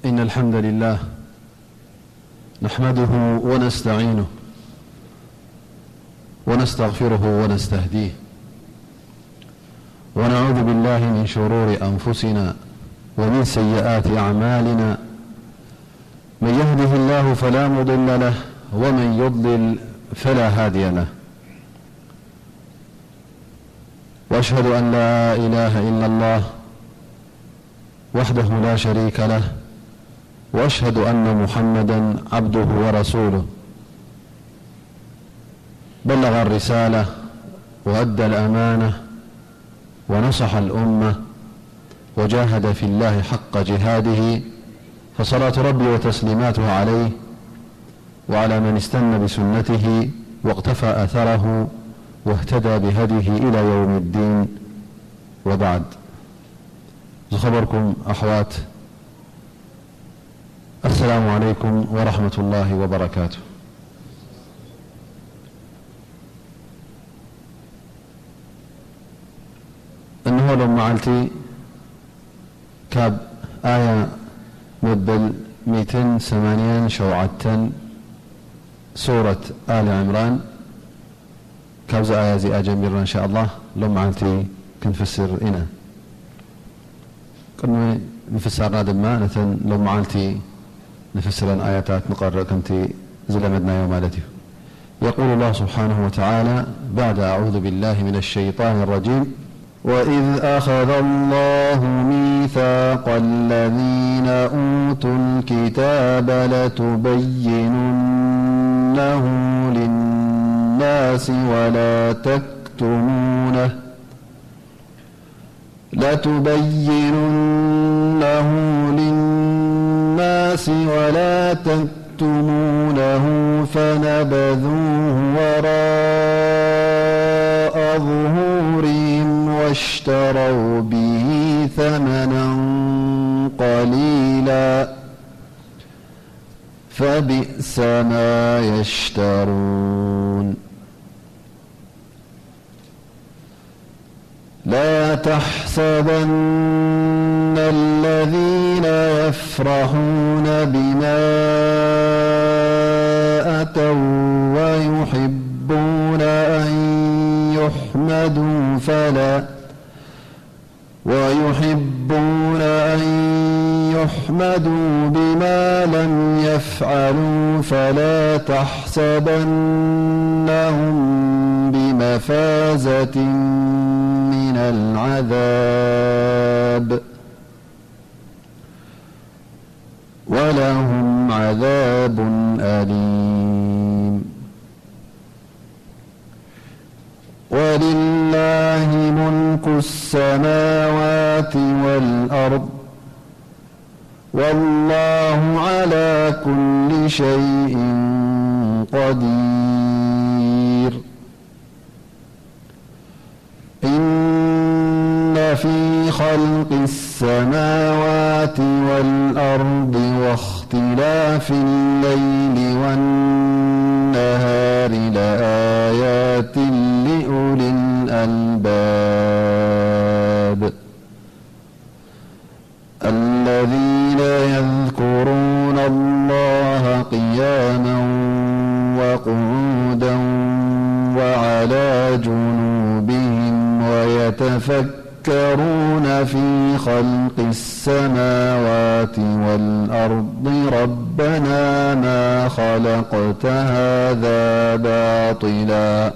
إن الحمد لله نحمده ونستعينه ونستغفره ونستهديه، ونعوذ بالله من شرور أنفسنا ومن سيئات أعمالنا. من يهده الله فلا مضل له، ومن يضلل فلا هادي له. وأشهد أن لا إله إلا الله وحده لا شريك له، وأشهد أن محمدا عبده ورسوله. بلغ الرسالة وأدى الأمانة ونصح الأمة وجاهد في الله حق جهاده، فصلاة ربي وتسليماته عليه وعلى من استن بسنته واقتفى أثره واهتدى بهديه إلى يوم الدين، وبعد. ዝኸበርኩም ኣሕዋት፣ السلام عليكم ورحمة الله وبركاته. እንሆ ሎም መዓልቲ ካብ ኣያ መበል ሚእትን ሰማንያን ሸውዓተን ሱረት ኣሊ ዕምራን፣ ካብዛ ኣያ እዚኣ ጀሚርና እንሻ ኣላህ ሎም መዓልቲ ክንፍስር ኢና። ቅድሚ ምፍሳርና ድማ ነተን ሎም መዓልቲ ንፍስረን ኣያታት ንቐርእ ከምቲ ዝለመድናዮ ማለት እዩ። يقول الله سبحانه وتعالى بعد أعوذ بالله من الشيطان الرجيم: وإذ أخذ الله ميثاق الذين أوتوا الكتاب لتبيننه للناس ولا تكتمونه، لتبيننه للناس ولا تكتمونه فنبذوه وراء ظهورهم واشتروا به ثمنا قليلا فبئس ما يشترون. لا تحسبن الذين يفرحون بما أتوا ويحبون أن يحمدوا فلا ويحبون أن يحمدوا بما لم يفعلوا فلا تحسبنهم بمفازة من العذاب ولهم عذاب أليم. ولله ملك السماوات والأرض والله على كل شيء قدير. إن في خلق السماوات والأرض واختلاف الليل والنهار لآيات لأولي الألباب. الذين يذكرون الله قياما وقعودا وعلى جنوبهم ويتفكرون في خلق السماوات والأرض ربنا ما خلقت هذا باطلا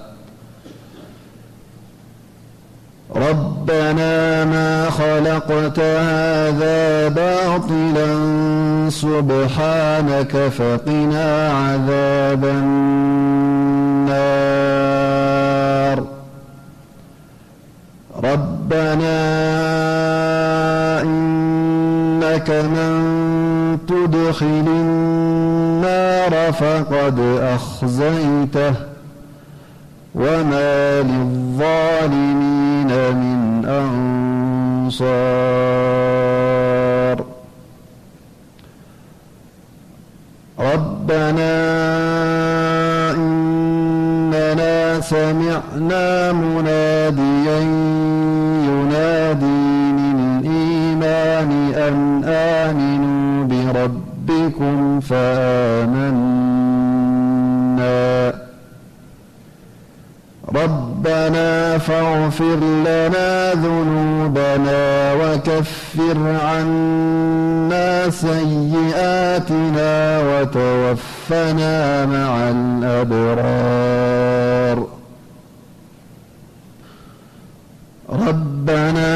ربنا ما خلقت هذا باطلا سبحانك فقنا عذاب النار. ربنا إنك من تدخل النار فقد أخزيته وما للظالمين من أنصار. ربنا إننا سمعنا مناديا ينادي للإيمان أن آمنوا ربكم فآمنا. ربنا فاغفر لنا ذنوبنا وكفر عنا سيئاتنا وتوفنا مع الأبرار. ربنا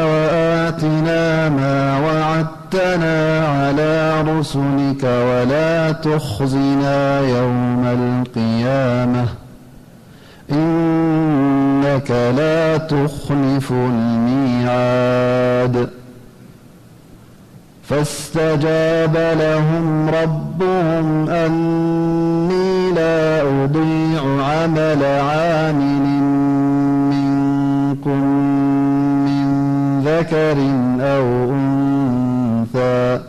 وآتنا ما وعدتنا على رسلك ولا تخزنا يوم القيامة إنك لا تخلف الميعاد. فاستجاب لهم ربهم أني لا أضيع عمل عامل منكم من ذكر أو أنثى،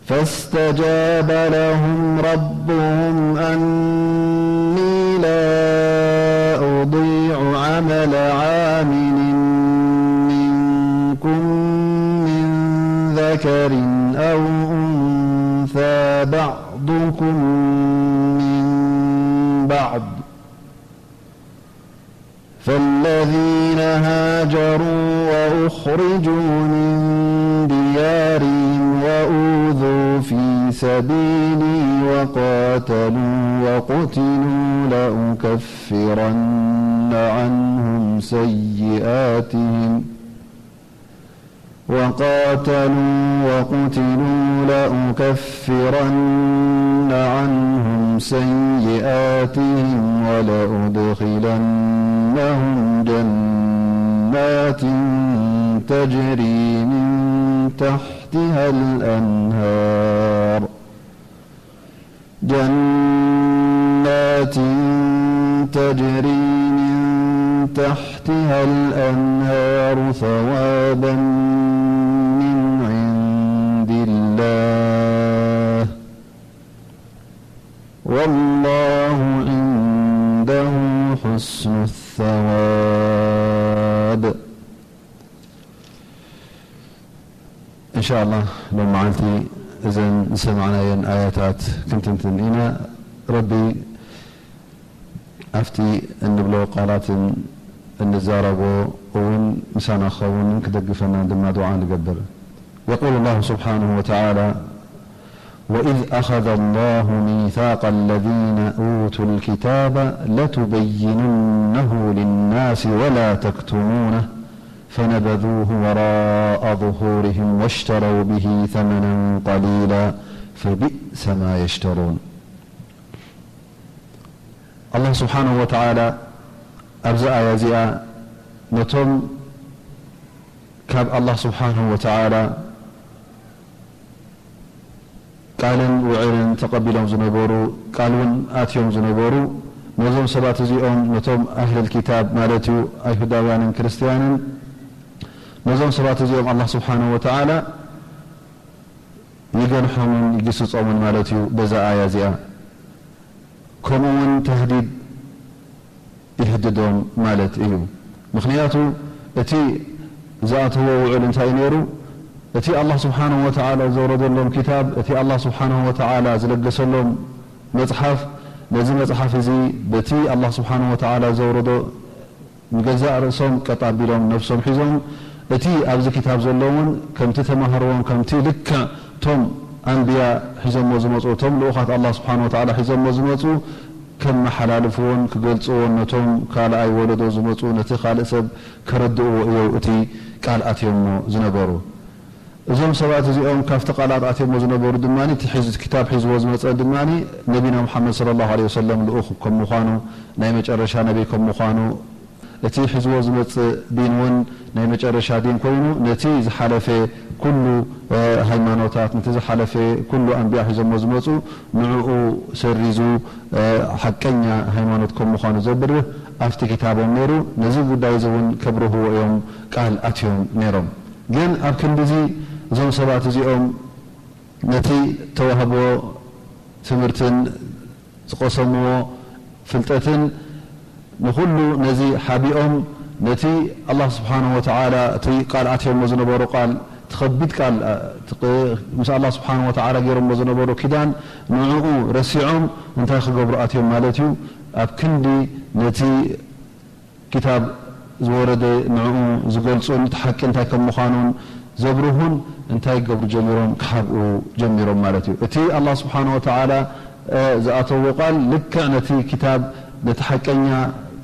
فاستجاب لهم ربهم أني لا أضيع عمل عامل منكم من ذكر أو أنثى، بعضكم من بعض، فالذين هاجروا وأخرجوا من ديارهم وأوذوا في سبيلي وقاتلوا وقتلوا لأكفرن عنهم سيئاتهم وقاتلوا وقتلوا لأكفرن عنهم سيئاتهم ولأدخلنهم جنات تجري من تحتها الأنهار جنات تجري من تحتها الأنهار ثوابا من عند الله والله عنده حسن الثواب. እንሻኣላህ ሎም መዓልቲ እዘን ዝሰማዕናየን ኣያታት ክንትንትን ኢና። ረቢ ኣብቲ እንብሎ ቃላትን እንዛረቦ እውን ምሳና ክኸውንን ክደግፈናን ድማ ዱዓ ንገብር። يقول الله سبحانه وتعالى: وإذ أخذ الله ميثاق الذين أوتوا الكتاب لتبيننه للناس ولا تكتمونه فنبذوه وراء ظهورهم واشتروا به ثمنا قليلا فبئس ما يشترون. ኣላህ ስብሓነሁ ወተዓላ ኣብዛ ኣያ እዚኣ ነቶም ካብ ኣላህ ስብሓነሁ ወተዓላ ቃልን ውዕልን ተቐቢሎም ዝነበሩ፣ ቃል እውን ኣትዮም ዝነበሩ፣ ነዞም ሰባት እዚኦም፣ ነቶም ኣህለል ኪታብ ማለት እዩ፣ ኣይሁዳውያንን ክርስትያንን፣ ነዞም ሰባት እዚኦም ኣላህ ስብሓነሁ ወተዓላ ይገንሖምን ይግስጾምን ማለት እዩ በዛ ኣያ እዚኣ። ከምኡ እውን ተህዲድ ይህድዶም ማለት እዩ። ምኽንያቱ እቲ ዝኣተዎ ውዕል እንታይ እዩ ነይሩ? እቲ ኣላህ ስብሓነሁ ወተዓላ ዘውረደሎም ኪታብ፣ እቲ ኣላህ ስብሓነሁ ወተዓላ ዝለገሰሎም መጽሓፍ፣ ነዚ መጽሓፍ እዚ በቲ ኣላህ ስብሓነሁ ወተዓላ ዘውረዶ ንገዛእ ርእሶም ቀጥ ኣቢሎም ነብሶም ሒዞም፣ እቲ ኣብዚ ኪታብ ዘሎ እውን ከምቲ ተማህርዎም፣ ከምቲ ልክዕ እቶም ኣንብያ ሒዞሞ ዝመጹ፣ እቶም ልኡኻት ኣላህ ስብሓነሁ ወተዓላ ሒዞሞ ዝመጹ ከመሓላልፍዎን ክገልጽዎን ነቶም ካልኣይ ወለዶ ዝመጹ፣ ነቲ ካልእ ሰብ ከረድእዎ እዮም እቲ ቃል ኣትዮሞ ዝነበሩ። እዞም ሰባት እዚኦም ካብቲ ቃላት ኣትዮሞ ዝነበሩ ድማ፣ እቲ ሒዝ-፣ ክታብ ሒዝዎ ዝመጸ ድማ ነቢና ሙሓመድ ሰለላሁ ዐለይሂ ወሰለም ልኡኽ ከም ምዃኑ፣ ናይ መጨረሻ ነቢይ ከም ምዃኑ፣ እቲ ሒዝዎ ዝመጽእ ዲን እውን ናይ መጨረሻ ዲን ኮይኑ፣ ነቲ ዝሓለፈ ኩሉ፣ እ፣ ሃይማኖታት፣ ነቲ ዝሓለፈ ኩሉ ኣንብያ ሒዞሞ ዝመጹ፣ ንዕኡ ሰሪዙ፣ እ፣ ሓቀኛ ሃይማኖት ከም ምዃኑ ዘብርህ ኣብቲ ክታቦም ነይሩ። ነዚ ጉዳይ እዚ እውን ከብርህዎ እዮም ቃል ኣትዮም ነይሮም። ግን ኣብ ክንድዚ እዞም ሰባት እዚኦም ነቲ ተዋህቦ ትምህርትን ዝቐሰምዎ ፍልጠትን ንኹሉ ነዚ ሓቢኦም፣ ነቲ ኣላህ ስብሓነሁ ወተዓላ እቲ ቃል ኣትዮሞ ዝነበሩ ቃል ከቢድ ቃል፣ እ፣ ምስ ኣላህ ስብሓን ወተዓላ ገይሮሞ ዝነበሩ ኪዳን ንዕኡ ረሲዖም እንታይ ክገብሩ ኣትዮም ማለት እዩ? ኣብ ክንዲ ነቲ ኪታብ ዝወረደ ንዕኡ ዝገልጹን እቲ ሓቂ እንታይ ከም ምዃኑን ዘብርሁን እንታይ ክገብሩ ጀሚሮም? ክሓብኡ ጀሚሮም ማለት እዩ። እቲ ኣላህ ስብሓን ወተዓላ፣ እ፣ ዝኣተዎ ቃል ልክዕ ነቲ ኪታብ፣ ነቲ ሓቀኛ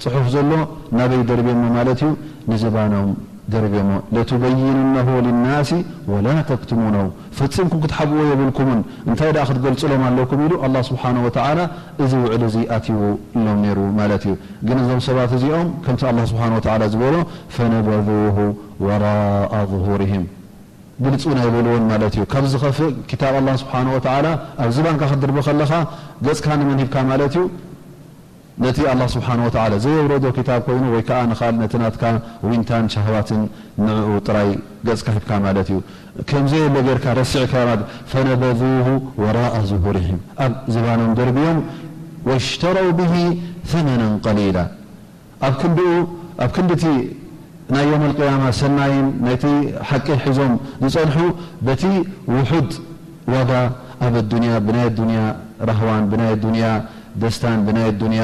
ጽሑፍ ዘሎ ናበይ ደርብዮሞ ማለት እዩ? ንዝባኖም ደርብዮሞ። ለቱበይኑነሁ ሊናሲ ወላ ተክትሙነሁ፣ ፈጺምኩም ክትሓብእዎ የብልኩምን፣ እንታይ ደኣ ክትገልጹሎም ኣለኩም ኢሉ ኣላህ ስብሓነ ወተዓላ እዚ ውዕል እዚ ኣትይዎም ነይሩ ማለት እዩ። ግን እዞም ሰባት እዚኦም ከምቲ ኣላህ ስብሓነ ወተዓላ ዝበሎ ፈነበዙሁ ወራኣ ዙሁሪሂም፣ ግልጽ እውን ኣይበልዎን ማለት እዩ። ካብ ዝኸፍእ ኪታብ ኣላህ ስብሓነ ወተዓላ ኣብ ዝባንካ ክትድርቢ ከለኻ ገጽካ ንመን ሂብካ ማለት እዩ? ነቲ ኣላህ ስብሓነ ወተዓላ ዘየውረዶ ኪታብ ኮይኑ ወይ ከዓ ንኻል ነቲ ናትካ ዊንታን ሸህዋትን ንዕኡ ጥራይ ገጽካ ሂብካ ማለት እዩ። ከም ዘየለ ጌርካ ረሲዕካ ማለት ፈነበዙሁ ወራኣ ዙሁሪሂም፣ ኣብ ዝባኖም ደርብዮም ወሽተረው ብሂ ثمنا قليلا፣ ኣብ ክንድኡ ኣብ ክንድቲ ናይ የውመል ቅያማ ሰናይን ናይቲ ሓቂ ሒዞም ዝጸንሑ በቲ ውሑድ ዋጋ ኣብ ኣዱንያ ብናይ ኣዱንያ ራህዋን ብናይ ኣዱንያ ደስታን ብናይ ኣዱንያ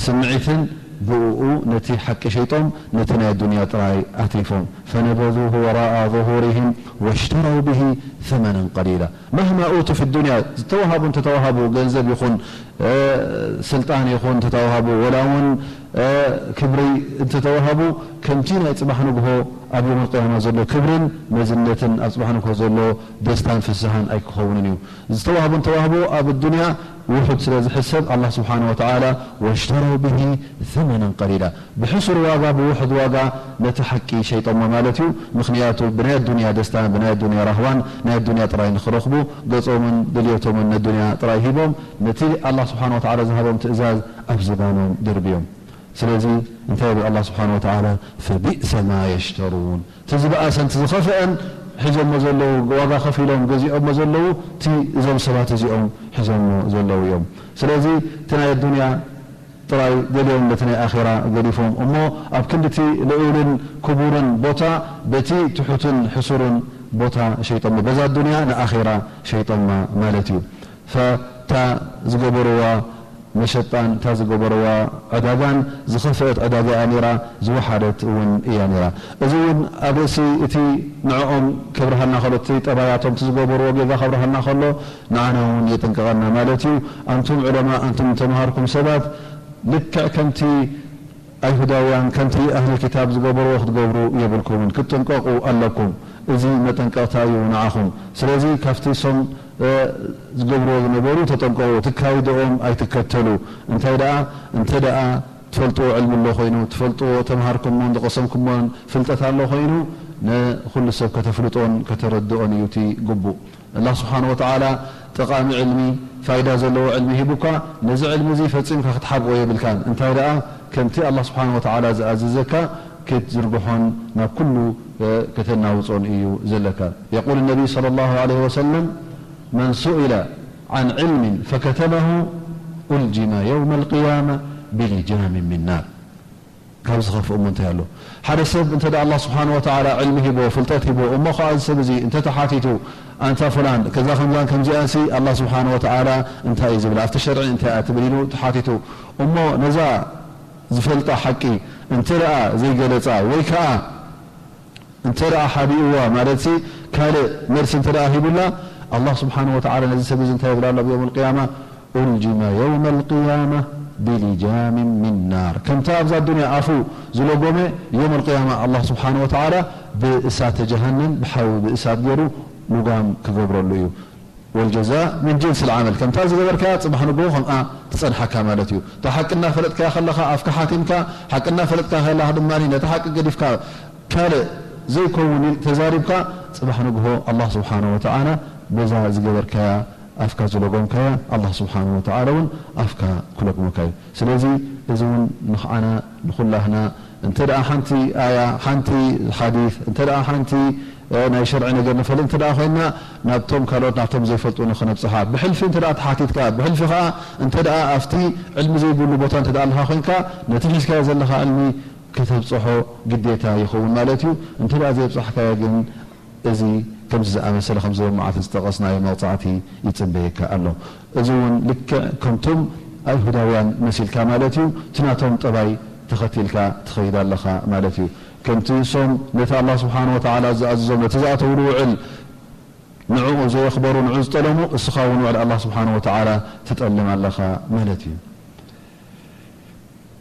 ስምዒትን ብእኡ ነቲ ሓቂ ሸይጦም ነቲ ናይ ኣዱንያ ጥራይ ኣትሪፎም። ፈነበዙሁ ወራኣ ዙሁሪሂም ወሽተረው ብሂ ثمنا قليلا። መህማ ኡቱ ፊ ዱንያ፣ ዝተዋሃቡ እንተተዋሃቡ ገንዘብ ይኹን፣ እ፣ ስልጣን ይኹን እንተተዋሃቡ ወላ እውን፣ እ፣ ክብሪ እንተተዋሃቡ ከምቲ ናይ ጽባሕ ንግሆ ኣብ የውመል ቅያማ ዘሎ ክብርን መዝነትን ኣብ ጽባሕ ንግሆ ዘሎ ደስታን ፍስሃን ኣይክኸውንን እዩ። ዝተዋህቡ እንተዋህቡ ኣብ ኣዱንያ ውሑድ ስለ ዝሕሰብ ኣላህ ስብሓነ ወተዓላ ወሽተረው ብሂ ثمنا قليلا፣ ብሕሱር ዋጋ ብውሑድ ዋጋ ነቲ ሓቂ ሸይጦሞ ማለት እዩ። ምኽንያቱ ብናይ ኣዱንያ ደስታን ብናይ ኣዱንያ ራህዋን ናይ ኣዱንያ ጥራይ ንኽረኽቡ ገጾምን ድልየቶምን ነዱንያ ጥራይ ሂቦም ነቲ ኣላህ ስብሓነ ወተዓላ ዝሃቦም ትእዛዝ ኣብ ዝባኖም ደርብዮም። ስለዚ እንታይ ይብል ኣላህ ስብሓነ ወተዓላ? ፈቢእሰ ማ የሽተሩን። እቲ ዝበኣሰን እቲ ዝኸፍአን ሒዞሞ ዘለዉ፣ ዋጋ ከፊሎም ገዚኦሞ ዘለዉ፣ እቲ እዞም ሰባት እዚኦም ሒዞሞ ዘለዉ እዮም። ስለዚ እቲ ናይ ኣዱንያ ጥራይ ደልዮም ነቲ ናይ ኣኼራ ገዲፎም እሞ ኣብ ክንዲ እቲ ልዑልን ክቡርን ቦታ በቲ ትሑትን ሕሱርን ቦታ ሸይጦሞ። በዛ ኣዱንያ ንኣኼራ ሸይጦማ ማለት እዩ። ፈታ ዝገበርዋ መሸጣን እታ ዝገበርዋ ዕዳጋን ዝኸፍአት ዕዳጋ እያ ነይራ፣ ዝወሓደት እውን እያ ነይራ። እዚ እውን ኣብ ርእሲ እቲ ንዕኦም ከብርሃልና ከሎ፣ እቲ ጠባያቶም እቲ ዝገበርዎ ጌጋ ከብርሃልና ከሎ ንዓና እውን የጠንቅቐና ማለት እዩ። ኣንቱም ዑለማ፣ ኣንቱም ዝተምሃርኩም ሰባት ልክዕ ከምቲ ኣይሁዳውያን ከምቲ ኣህለል ኪታብ ዝገበርዎ ክትገብሩ የብልኩምን፣ ክትጥንቀቑ ኣለኩም። እዚ መጠንቀቕታ እዩ ንዓኹም። ስለዚ ካብቲ እሶም፣ እ፣ ዝገብርዎ ዝነበሩ ተጠንቀቑ፣ ትካይድኦም ኣይትከተሉ። እንታይ ደኣ፣ እንተ ደኣ ትፈልጥዎ ዕልሚ ኣሎ ኮይኑ፣ ትፈልጥዎ ተምሃርኩሞን ዝቐሰምኩሞን ፍልጠት ኣሎ ኮይኑ፣ ንኹሉ ሰብ ከተፍልጦን ከተረድኦን እዩ እቲ ግቡእ። ኣላህ ስብሓነ ወተዓላ ጠቓሚ ዕልሚ፣ ፋይዳ ዘለዎ ዕልሚ ሂቡካ፣ ነዚ ዕልሚ እዚ ፈጺምካ ክትሓብኦ የብልካን። እንታይ ደኣ፣ ከምቲ ኣላህ ስብሓነ ወተዓላ ዝኣዘዘካ ክትዝርግሖን ናብ ኩሉ፣ እ፣ ከተናውጾን እዩ ዘለካ። የቁል ነቢይ ሰለላሁ ዐለይሂ ወሰለም፣ መን ሱኢለ ዐን ዕልሚን ፈከተመሁ ኡልጂመ የውመል ቅያማ ቢሊጃሚን ሚን ናር። ካብ ዝኸፍእ እሞ እንታይ ኣሎ? ሓደ ሰብ እንተ ደኣ ኣላህ ስብሓነ ወተዓላ ዕልሚ ሂቦ፣ ፍልጠት ሂቦ፣ እሞ ኸዓ እዚ ሰብ እዚ እንተ ተሓቲቱ፣ ኣንታ ፍላን፣ ከዛ ከምዛን ከምዚኣንሲ ኣላህ ስብሓነ ወተዓላ እንታይ እዩ ዝብል? ኣብቲ ሸርዒ እንታይ እያ ትብል? ኢሉ ተሓቲቱ፣ እሞ ነዛ ዝፈልጣ ሓቂ እንተ ደኣ ዘይገለጻ፣ ወይ ከኣ እንተ ደኣ ሓቢእዋ፣ ማለትሲ ካልእ መልሲ እንተ ደኣ ሂቡላ፣ ኣላህ ስብሓነ ወተዓላ ነዚ ሰብ እዚ እንታይ ይብል ኣሎ ኣብ የውመል ቅያማ? ኡልጂመ የውመል ቅያማ ቢሊጃሚን ሚን ናር። ከምታ ኣብዛ ኣዱንያ ኣፉ ዝለጎመ፣ የውመል ቅያማ ኣላህ ስብሓነ ወተዓላ ብእሳተ ጀሃነም፣ ብሓዊ ብእሳት ገይሩ ልጓም ክገብረሉ እዩ። ወልጀዛእ ሚን ጅንስል ዓመል። ከምታ ዝገበርካያ ጽባሕ ንግሆ ከምኣ ትጸንሓካ ማለት እዩ። እታ ሓቂ እናፈለጥካያ ከለኻ ኣፍካ ሓቲምካ፣ ሓቂ እናፈለጥካ ከለኻ ድማ ነታ ሓቂ ገዲፍካ ካልእ ዘይከውን ኢል-፣ ተዛሪብካ፣ ጽባሕ ንግሆ ኣላህ ስብሓነ ወተዓላ በዛ ዝገበርካያ ኣፍካ ዝለጎምካያ ኣላህ ስብሓነ ወተዓላ እውን ኣፍካ ክለጉመካ እዩ። ስለዚ እዚ እውን ንኽዓና ንኹላህና እንተ ደኣ ሓንቲ ኣያ፣ ሓንቲ ሓዲስ፣ እንተ ደኣ ሓንቲ፣ እ፣ ናይ ሸርዒ ነገር ንፈልጥ እንተ ደኣ ኮይንና፣ ናብቶም ካልኦት፣ ናብቶም ዘይፈልጡ ንኽነብጽሓ። ብሕልፊ እንተ ደኣ ተሓቲትካ፣ ብሕልፊ ኸኣ እንተ ደኣ ኣብቲ ዕልሚ ዘይብሉ ቦታ እንተ ደኣ ኣለኻ ኮይንካ፣ ነቲ ሒዝካዮ ዘለኻ ዕልሚ ከተብጽሖ ግዴታ ይኸውን ማለት እዩ። እንተ ደኣ ዘየብጻሕካዮ ግን፣ እዚ ከምዚ ዝኣመሰለ፣ ከምዚ ሎም መዓልቲ ዝጠቐስናዮ መቕጻዕቲ ይጽበየካ ኣሎ። እዚ እውን ልክዕ ከምቶም ኣይሁዳውያን መሲልካ ማለት እዩ፣ እቲ ናቶም ጠባይ ተኸቲልካ ትኸይድ ኣለኻ ማለት እዩ። ከምቲ እሶም ነቲ ኣላህ ስብሓነ ወተዓላ ዝኣዘዞም፣ ነቲ ዝኣተውሉ ውዕል ንዕኡ ዘየኽበሩ፣ ንዑ ዝጠለሙ፣ እስኻ እውን ውዕል ኣላህ ስብሓነ ወተዓላ ትጠልም ኣለኻ ማለት እዩ።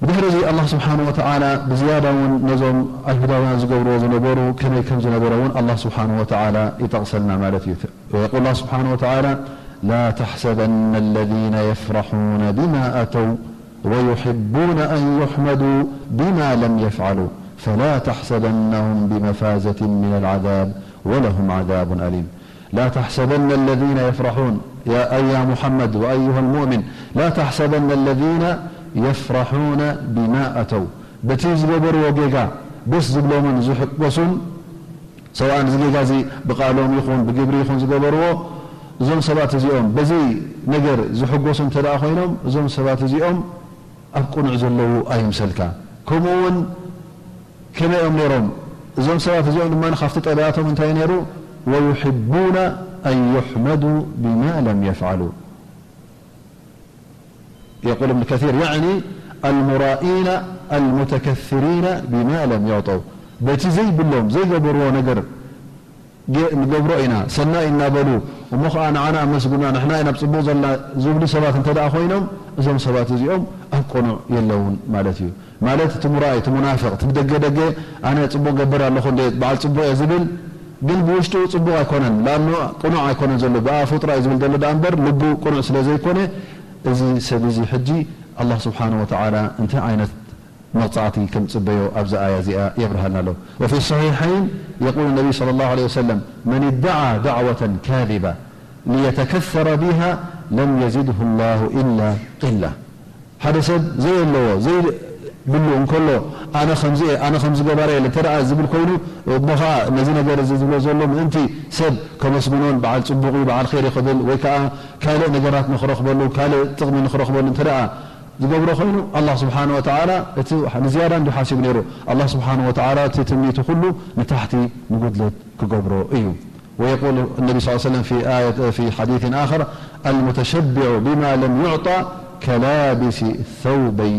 ብድሕሪ እዚ ኣላህ ስብሓነ ወተዓላ ብዝያዳ እውን ነዞም ኣይሁዳውያን ዝገብርዎ ዝነበሩ ከመይ ከም ዝነበረ እውን ኣላህ ስብሓነ ወተዓላ ይጠቕሰልና ማለት እዩ። ويقول الله سبحانه وتعالى: لا تحسبن الذين يفرحون بما أتوا ويحبون أن يحمدوا بما لم يفعلوا فلا تحسبنهم بمفازة من العذاب ولهم عذاب أليم. لا تحسبن الذين يفرحون، يا، أي يا محمد وأيها المؤمن، لا تحسبن الذين يفرحون بما أتوا، በቲ ዝገበርዎ ጌጋ ደስ ዝብሎምን ዝሕጎሱን፣ ሰዋእን እዚ ጌጋ እዚ ብቃሎም ይኹን ብግብሪ ይኹን ዝገበርዎ፣ እዞም ሰባት እዚኦም በዚ ነገር ዝሕጎሱ እንተ ደኣ ኮይኖም፣ እዞም ሰባት እዚኦም ኣብ ቅኑዕ ዘለዉ ኣይምሰልካ። ከምኡ እውን ከመይ እዮም ነይሮም? እዞም ሰባት እዚኦም ድማ ካብቲ ጠባያቶም እንታይ ነይሩ? ويحبون أن يحمدوا بما لم يفعلوا. يقول ابن كثير: يعني المرائين المتكثرين بما لم يعطوا. በቲ ዘይብሎም፣ ዘይገበርዎ ነገር ገ-፣ ንገብሮ ኢና፣ ሰናይ እናበሉ፣ እሞ ኸዓ ንዓና ኣመስግኑና፣ ንሕና ኢና ኣብ ጽቡቕ ዘለና ዝብሉ ሰባት እንተ ደኣ ኮይኖም፣ እዞም ሰባት እዚኦም ኣብ ቅኑዕ የለውን ማለት እዩ። ማለት እቲ ሙራኢ፣ እቲ ሙናፍቕ፣ እቲ ብደገ ደገ ኣነ ጽቡቕ ገብር ኣለኹ እንደ በዓል ጽቡቕ እየ ዝብል፣ ግን ብውሽጡ ጽቡቕ ኣይኮነን። ለኣኑ ቅኑዕ ኣይኮነን ዘሎ፣ ብኣፉ ጥራይ ዝብል ዘሎ ደኣ እምበር ልቡ ቅኑዕ ስለ ዘይኮነ፣ እዚ ሰብ እዚ ሕጂ ኣላህ ስብሓነ ወተዓላ እንታይ ዓይነት መቕጻዕቲ ከም ጽበዮ ኣብዛ ኣያ እዚኣ የብርሃልና ኣሎ። وفي الصحيحين يقول النبي صلى الله عليه وسلم: من ادعى دعوة كاذبة ليتكثر بها لم يزده الله إلا قلة. ሓደ ሰብ ዘየለዎ ዘይብሉ እንከሎ፣ ኣነ ከምዚ እየ፣ ኣነ ከምዚ ገባሪ እየ እንተ ደኣ ዝብል ኮይኑ፣ እሞ ኸዓ ነዚ ነገር እዚ ዝብሎ ዘሎ ምእንቲ ሰብ ከመስግኖን በዓል ጽቡቕ እዩ፣ በዓል ኸይር እዩ ክብል፣ ወይ ከኣ ካልእ ነገራት ንኽረኽበሉ፣ ካልእ ጥቕሚ ንኽረኽበሉ እንተ ደኣ ዝገብሮ ኮይኑ፣ ኣላህ ስብሓነ ወተዓላ እቲ ንዝያዳ እንዲዩ ሓሲቡ ነይሩ። ኣላህ ስብሓነ ወተዓላ እቲ ትምኒቱ ኩሉ ንታሕቲ ንጉድለት ክገብሮ እዩ። ويقول النبي صلى الله عليه وسلم في آية، في حديث آخر: المتشبع بما لم يعط كلابس ثوبي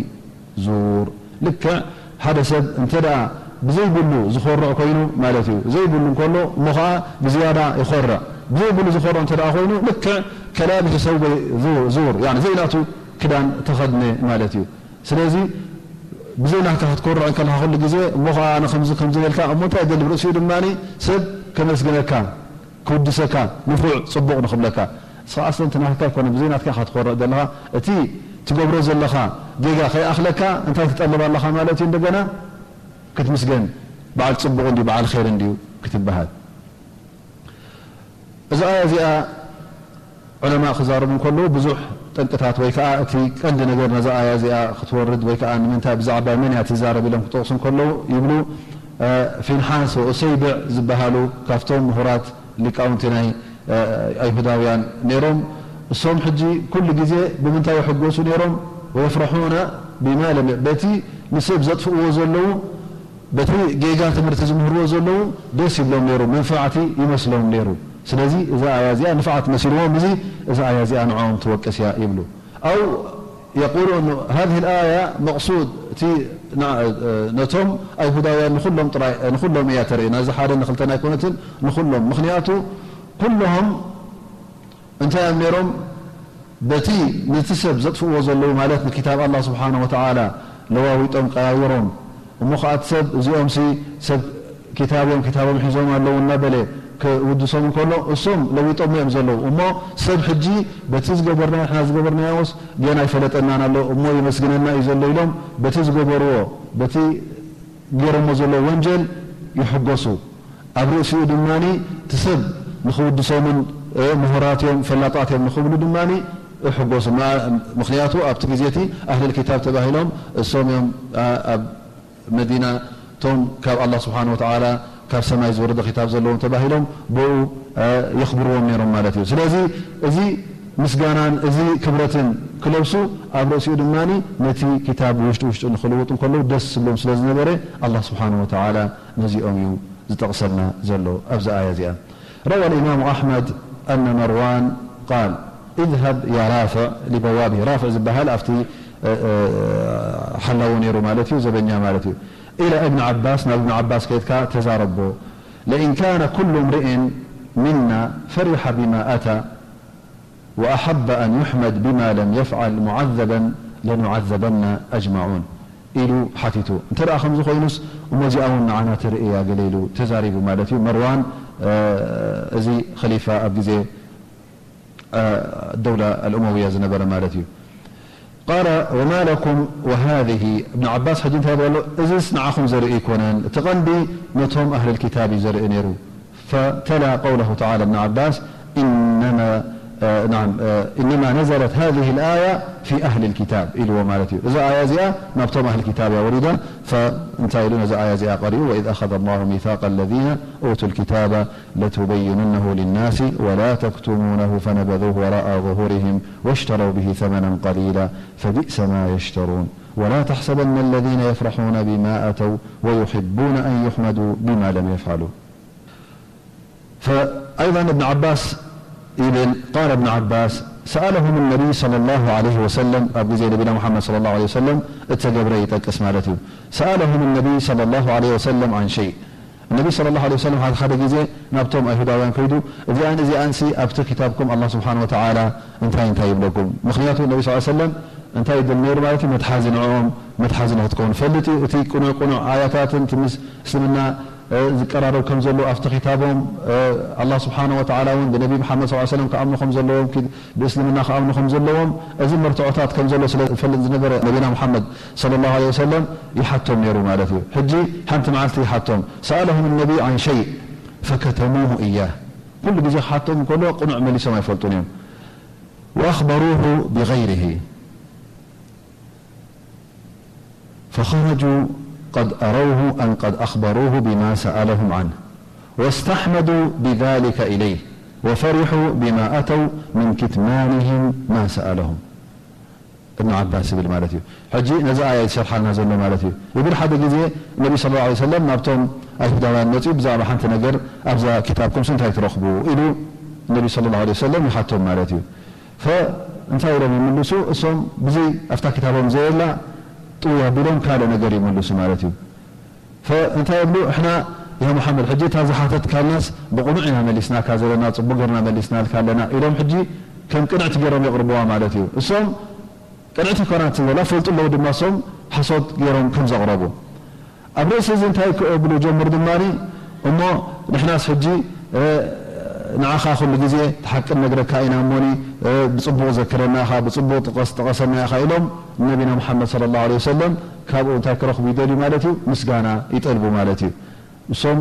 زور. ልክዕ ሓደ ሰብ እንተ ደኣ ብዘይብሉ ዝኾርዕ ኮይኑ ማለት እዩ። ዘይብሉ እንከሎ እሞ ኸዓ ብዝያዳ ይኾርዕ። ብዘይብሉ ዝኾርዕ እንተ ደኣ ኮይኑ ልክዕ ከላቢሲ ሰውበይ ዙ-፣ ዙር፣ ያኒ ዘይናቱ ክዳን ተኸድነ ማለት እዩ። ስለዚ ብዘይ ናትካ ክትኮርዕ እንከለኻ ኩሉ ግዜ፣ እሞ ኸዓ ኣነ ከምዚ ከምዚ ኢልካ፣ እሞ እንታይ የድሊ? ብርእሲኡ ድማ ሰብ ከመስግነካ፣ ክውድሰካ፣ ንፉዕ፣ ጽቡቕ ንኽብለካ። ንስኻ ኣስለን እቲ ናትካ ኣይኮነን፣ ብዘይ ናትካ ኢኻ ትኾርዕ ዘለኻ። እቲ ትገብሮ ዘለኻ ጌጋ ከይኣኽለካ እንታይ ትጠልብ ኣለኻ ማለት እዩ? እንደገና ክትምስገን፣ በዓል ጽቡቕ እንድዩ፣ በዓል ኸይር እንድዩ ክትበሃል። እዛ ኣያ እዚኣ ዑለማእ ክዛረቡ እንከለዉ ብዙሕ ጠንቅታት ወይ ከኣ እቲ ቀንዲ ነገር ነዛ ኣያ እዚኣ ክትወርድ ወይ ከኣ ንምንታይ ብዛዕባ መን እያ ትዛረብ ኢሎም ክጠቕሱ እንከለዉ ይብሉ፣ እ፣ ፊንሓስ ወኡሰይብዕ ዝበሃሉ ካብቶም ምሁራት ሊቃውንቲ ናይ፣ እ፣ ኣይሁዳውያን ነይሮም። እሶም ሕጂ ኩሉ ግዜ ብምንታይ ይሕጎሱ ነይሮም? ወየፍረሑነ ቢማ ለም የ-፣ በቲ ንሰብ ዘጥፍእዎ ዘለዉ በቲ ጌጋ ትምህርቲ ዝምህርዎ ዘለዉ ደስ ይብሎም ነይሩ፣ መንፈዓቲ ይመስሎም ነይሩ። ስለዚ እዛ ኣያ እዚኣ ንፍዓት መሲልዎም፣ እዚ፣ እዛ ኣያ እዚኣ ንዕኦም ትወቅስ እያ ይብሉ። ኣው የቁሉ እኑ ሃዚህ ኣያ መቕሱድ እቲ ና-፣ ነቶም ኣይሁዳውያን ንኹሎም ጥራይ፣ ንኹሎም እያ ተርኢ። ናይዚ ሓደ ንኽልተን ኣይኮነትን፣ ንኹሎም። ምኽንያቱ ኩሎም እንታይ እዮም ነይሮም? በቲ ነቲ ሰብ ዘጥፍእዎ ዘለዉ፣ ማለት ንኪታብ ኣላህ ስብሓነ ወተዓላ ለዋዊጦም ቀያይሮም፣ እሞ ኸዓ እቲ ሰብ እዚኦምሲ ሰብ ኪታብ እዮም፣ ኪታቦም ሒዞም ኣለዉ እናበለ ክውድሶም እንከሎ፣ እሶም ለዊጦሞ እዮም ዘለዉ። እሞ ሰብ ሕጂ በቲ ዝገበርናዮ፣ ንሕና ዝገበርናዮስ ጌና ኣይፈለጠናን ኣሎ፣ እሞ የመስግነና እዩ ዘሎ ኢሎም በቲ ዝገበርዎ፣ በቲ ገይሮሞ ዘለዉ ወንጀል ይሕጎሱ። ኣብ ርእሲኡ ድማ እቲ ሰብ ንኽውድሶምን፣ እ፣ ምሁራት እዮም፣ ፈላጣት እዮም ንኽብሉ ድማ ይሕጎሱ። ማ-፣ ምኽንያቱ ኣብቲ ግዜ እቲ ኣህለል ኪታብ ተባሂሎም እሶም እዮም፣ ኣ-፣ ኣብ መዲና እቶም ካብ ኣላህ ስብሓነ ወተዓላ ካብ ሰማይ ዝወረደ ኪታብ ዘለዎም ተባሂሎም ብኡ፣ እ፣ የኽብርዎም ነይሮም ማለት እዩ። ስለዚ እዚ ምስጋናን እዚ ክብረትን ክለብሱ ኣብ ርእሲኡ ድማ ነቲ ኪታብ ውሽጡ ውሽጡ ንኽልውጡ እንከለዉ ደስ ዝብሎም ስለ ዝነበረ ኣላህ ስብሓነ ወተዓላ ነዚኦም እዩ ዝጠቕሰልና ዘሎ ኣብዚ ኣያ እዚኣ። روى الإمام أحمد أن مروان قال: اذهب يا رافع لبوابه. ራፍዕ ዝበሃል ኣብቲ፣ እ፣ እ፣ ሓላዊ ነይሩ ማለት እዩ፣ ዘበኛ ማለት እዩ። إلى ابن عباس، ናብ እብን ዓባስ ከይድካ ተዛረቦ። لئن كان كل امرئ منا فرح بما أتى وأحب أن يحمد بما لم يفعل معذبا لنعذبن أجمعون ኢሉ ሓቲቱ። እንተ ደኣ ከምዚ ኮይኑስ እሞ እዚኣ እውን ንዓና ተርኢ እያ ገለ ኢሉ ተዛሪቡ ማለት እዩ። መርዋን፣ እ፣ እዚ ኸሊፋ ኣብ ግዜ፣ እ፣ ደውላ ኣልኡመውያ ዝነበረ ማለት እዩ። قال: وما لكم وهذه، እብን ዓባስ ሕጂ እንታይ ይብል ኣሎ? እዚስ ንዓኹም ዘርኢ ኣይኮነን፣ እቲ ቀንዲ ነቶም ኣህለል ኪታብ እዩ ዘርኢ ነይሩ። فتلا قوله تعالى ابن عباس: إنما، آه، نعم، آه، إنما نزلت هذه الآية في أهل الكتاب ኢልዎ ማለት እዩ። እዛ ኣያ እዚኣ ናብቶም ኣህል ኪታብ እያ ወሪዳ። ፈእንታይ ኢሉ ነዛ ኣያ እዚኣ ቀሪኡ? وإذ أخذ الله ميثاق الذين أوتوا الكتاب لتبيننه للناس ولا تكتمونه فنبذوه وراء ظهورهم واشتروا به ثمنا قليلا فبئس ما يشترون ولا تحسبن الذين يفرحون بما أتوا ويحبون أن يحمدوا بما لم يفعلوا. فأيضا ابن عباس ይብል، قال ابن عباس: سألهم النبي صلى الله عليه وسلم، ኣብ ግዜ ነቢና ሙሓመድ صلى الله عليه وسلم እተገብረ ይጠቅስ ማለት እዩ። سألهم النبي صلى الله عليه وسلم عن شيء، ነቢ صلى الله عليه وسلم ሓደ ሓደ ግዜ ናብቶም ኣይሁዳውያን ከይዱ፣ እዚኣን እዚኣንሲ ኣብቲ ክታብኩም ኣላህ ስብሓን ወተዓላ እንታይ እንታይ ይብለኩም? ምኽንያቱ ነቢ صلى الله عليه وسلم እንታይ ይብል ነይሩ ማለት እዩ? መትሓዚ ንዕኦም መትሓዚ ንክትከውን ፈልጥ እዩ። እቲ ቅኑዕ ቅኑዕ ኣያታትን እቲ ምስ እስልምና፣ እ፣ ዝቀራረብ ከም ዘሎ ኣብቲ ክታቦም፣ እ፣ ኣላህ ስብሓነ ወተዓላ እውን ብነቢ መሓመድ صلى الله عليه وسلم ክኣምኑ ከም ዘለዎም፣ ኪ-፣ ብእስልምና ክኣምኑ ከም ዘለዎም፣ እዚ መርትዖታት ከም ዘሎ ስለ ዝፈልጥ ዝነበረ ነቢና መሓመድ صلى الله عليه وسلم ይሓቶም ነይሩ ማለት እዩ። ሕጂ ሓንቲ መዓልቲ ይሓቶም። سألهم النبي عن شيء فكتموه إياه. ኩሉ ግዜ ክሓቶም ከሎ ቅኑዕ መሊሶም ኣይፈልጡን እዮም። وأخبروه بغيره فخرجوا قد أروه أن قد أخبروه بما سألهم عنه واستحمدوا بذلك إليه وفرحوا بما أتوا من كتمانهم ما سألهم. እብን ዓባስ ይብል ማለት እዩ። ሕጂ ነዚ ኣያ እዩ ዝሸርሓልና ዘሎ ማለት እዩ። ይብል ሓደ ግዜ ነቢ صلى الله عليه وسلم ናብቶም ኣይሁዳውያን መፅኡ ብዛዕባ ሓንቲ ነገር ኣብዛ ክታብኩምስ እንታይ ትረኽቡ ኢሉ ነቢ صلى الله عليه وسلم ይሓቶም ማለት እዩ። ፈእንታይ ኢሎም ይምልሱ? እሶም ብዘይ ኣብታ ክታቦም ዘየላ ጥውይ ኣቢሎም ካልእ ነገር ይምልሱ ማለት እዩ። ፈእንታይ ይብሉ? እሕና ያ ሙሓመድ ሕጂ እታ ዝሓተትካልናስ ብቕኑዕ ኢና መሊስናካ ዘለና፣ ፅቡቅ ገርና መሊስናልካ ኣለና ኢሎም ሕጂ ከም ቅንዕቲ ገይሮም የቕርብዋ ማለት እዩ። እሶም ቅንዕቲ ይኮና ትበላ ፈልጡ ኣለዉ ድማ እሶም ሓሶት ገይሮም ከም ዘቕረቡ ኣብ ርእሲ እዚ እንታይ ክእብሉ ጀምር ድማ እሞ ንሕናስ ሕጂ ንዓኻ ኩሉ ግዜ ሓቂ ነግረካ ኢና እሞኒ ብፅቡቕ ዘክረና ኢኻ ብፅቡቕ ጥቐስ ጥቐሰና ኢኻ ኢሎም ነቢና ሙሓመድ صلى الله عليه وسلم ካብኡ እንታይ ክረኽቡ ይደልዩ ማለት እዩ? ምስጋና ይጠልቡ ማለት እዩ። እሶም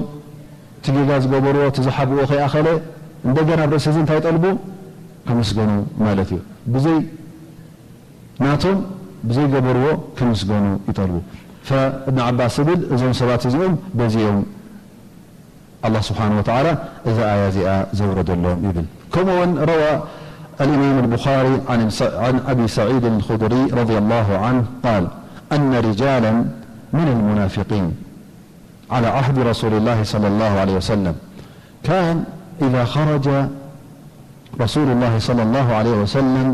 እቲ ጌጋ ዝገበርዎ እቲ ዝሓብዎ ከይኣኸለ እንደገና ኣብ ርእሲ እዚ እንታይ ይጠልቡ? ከመስገኑ ማለት እዩ። ብዘይ ናቶም ብዘይገበርዎ ክምስገኑ ይጠልቡ። ፈእብን ዓባስ ዝብል እዞም ሰባት እዚኦም በዚ እዮም ኣላህ ስብሓን ወተዓላ እዛ ኣያ እዚኣ ዘውረደሎም ይብል። ከምኡ እውን ረዋ الإمام البخاري عن عن أبي سعيد الخدري رضي الله عنه قال أن رجالا من المنافقين على عهد رسول الله صلى الله عليه وسلم كان إذا خرج رسول الله صلى الله عليه وسلم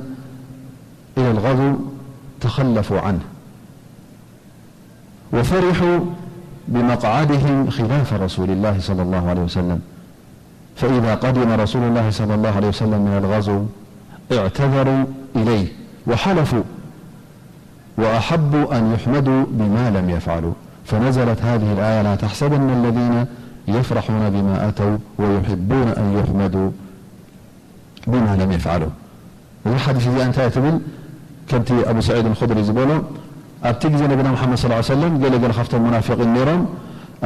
إلى الغزو تخلفوا عنه وفرحوا بمقعدهم خلاف رسول الله صلى الله عليه وسلم فإذا قدم رسول الله صلى الله عليه وسلم من الغزو اعتذروا إليه وحلفوا وأحبوا أن يحمدوا بما لم يفعلوا فنزلت هذه الآية لا تحسبن الذين يفرحون بما أتوا ويحبون أن يحمدوا بما لم يفعلوا እዚ ሓዲስ እዚኣ እንታይ ትብል? ከምቲ ኣቡ ሰዒድ ኣልኹድሪ ዝበሎ ኣብቲ ግዜ ነቢና ሙሓመድ صلى الله عليه وسلم ገለ ገለ ካብቶም ሙናፊቂን ነይሮም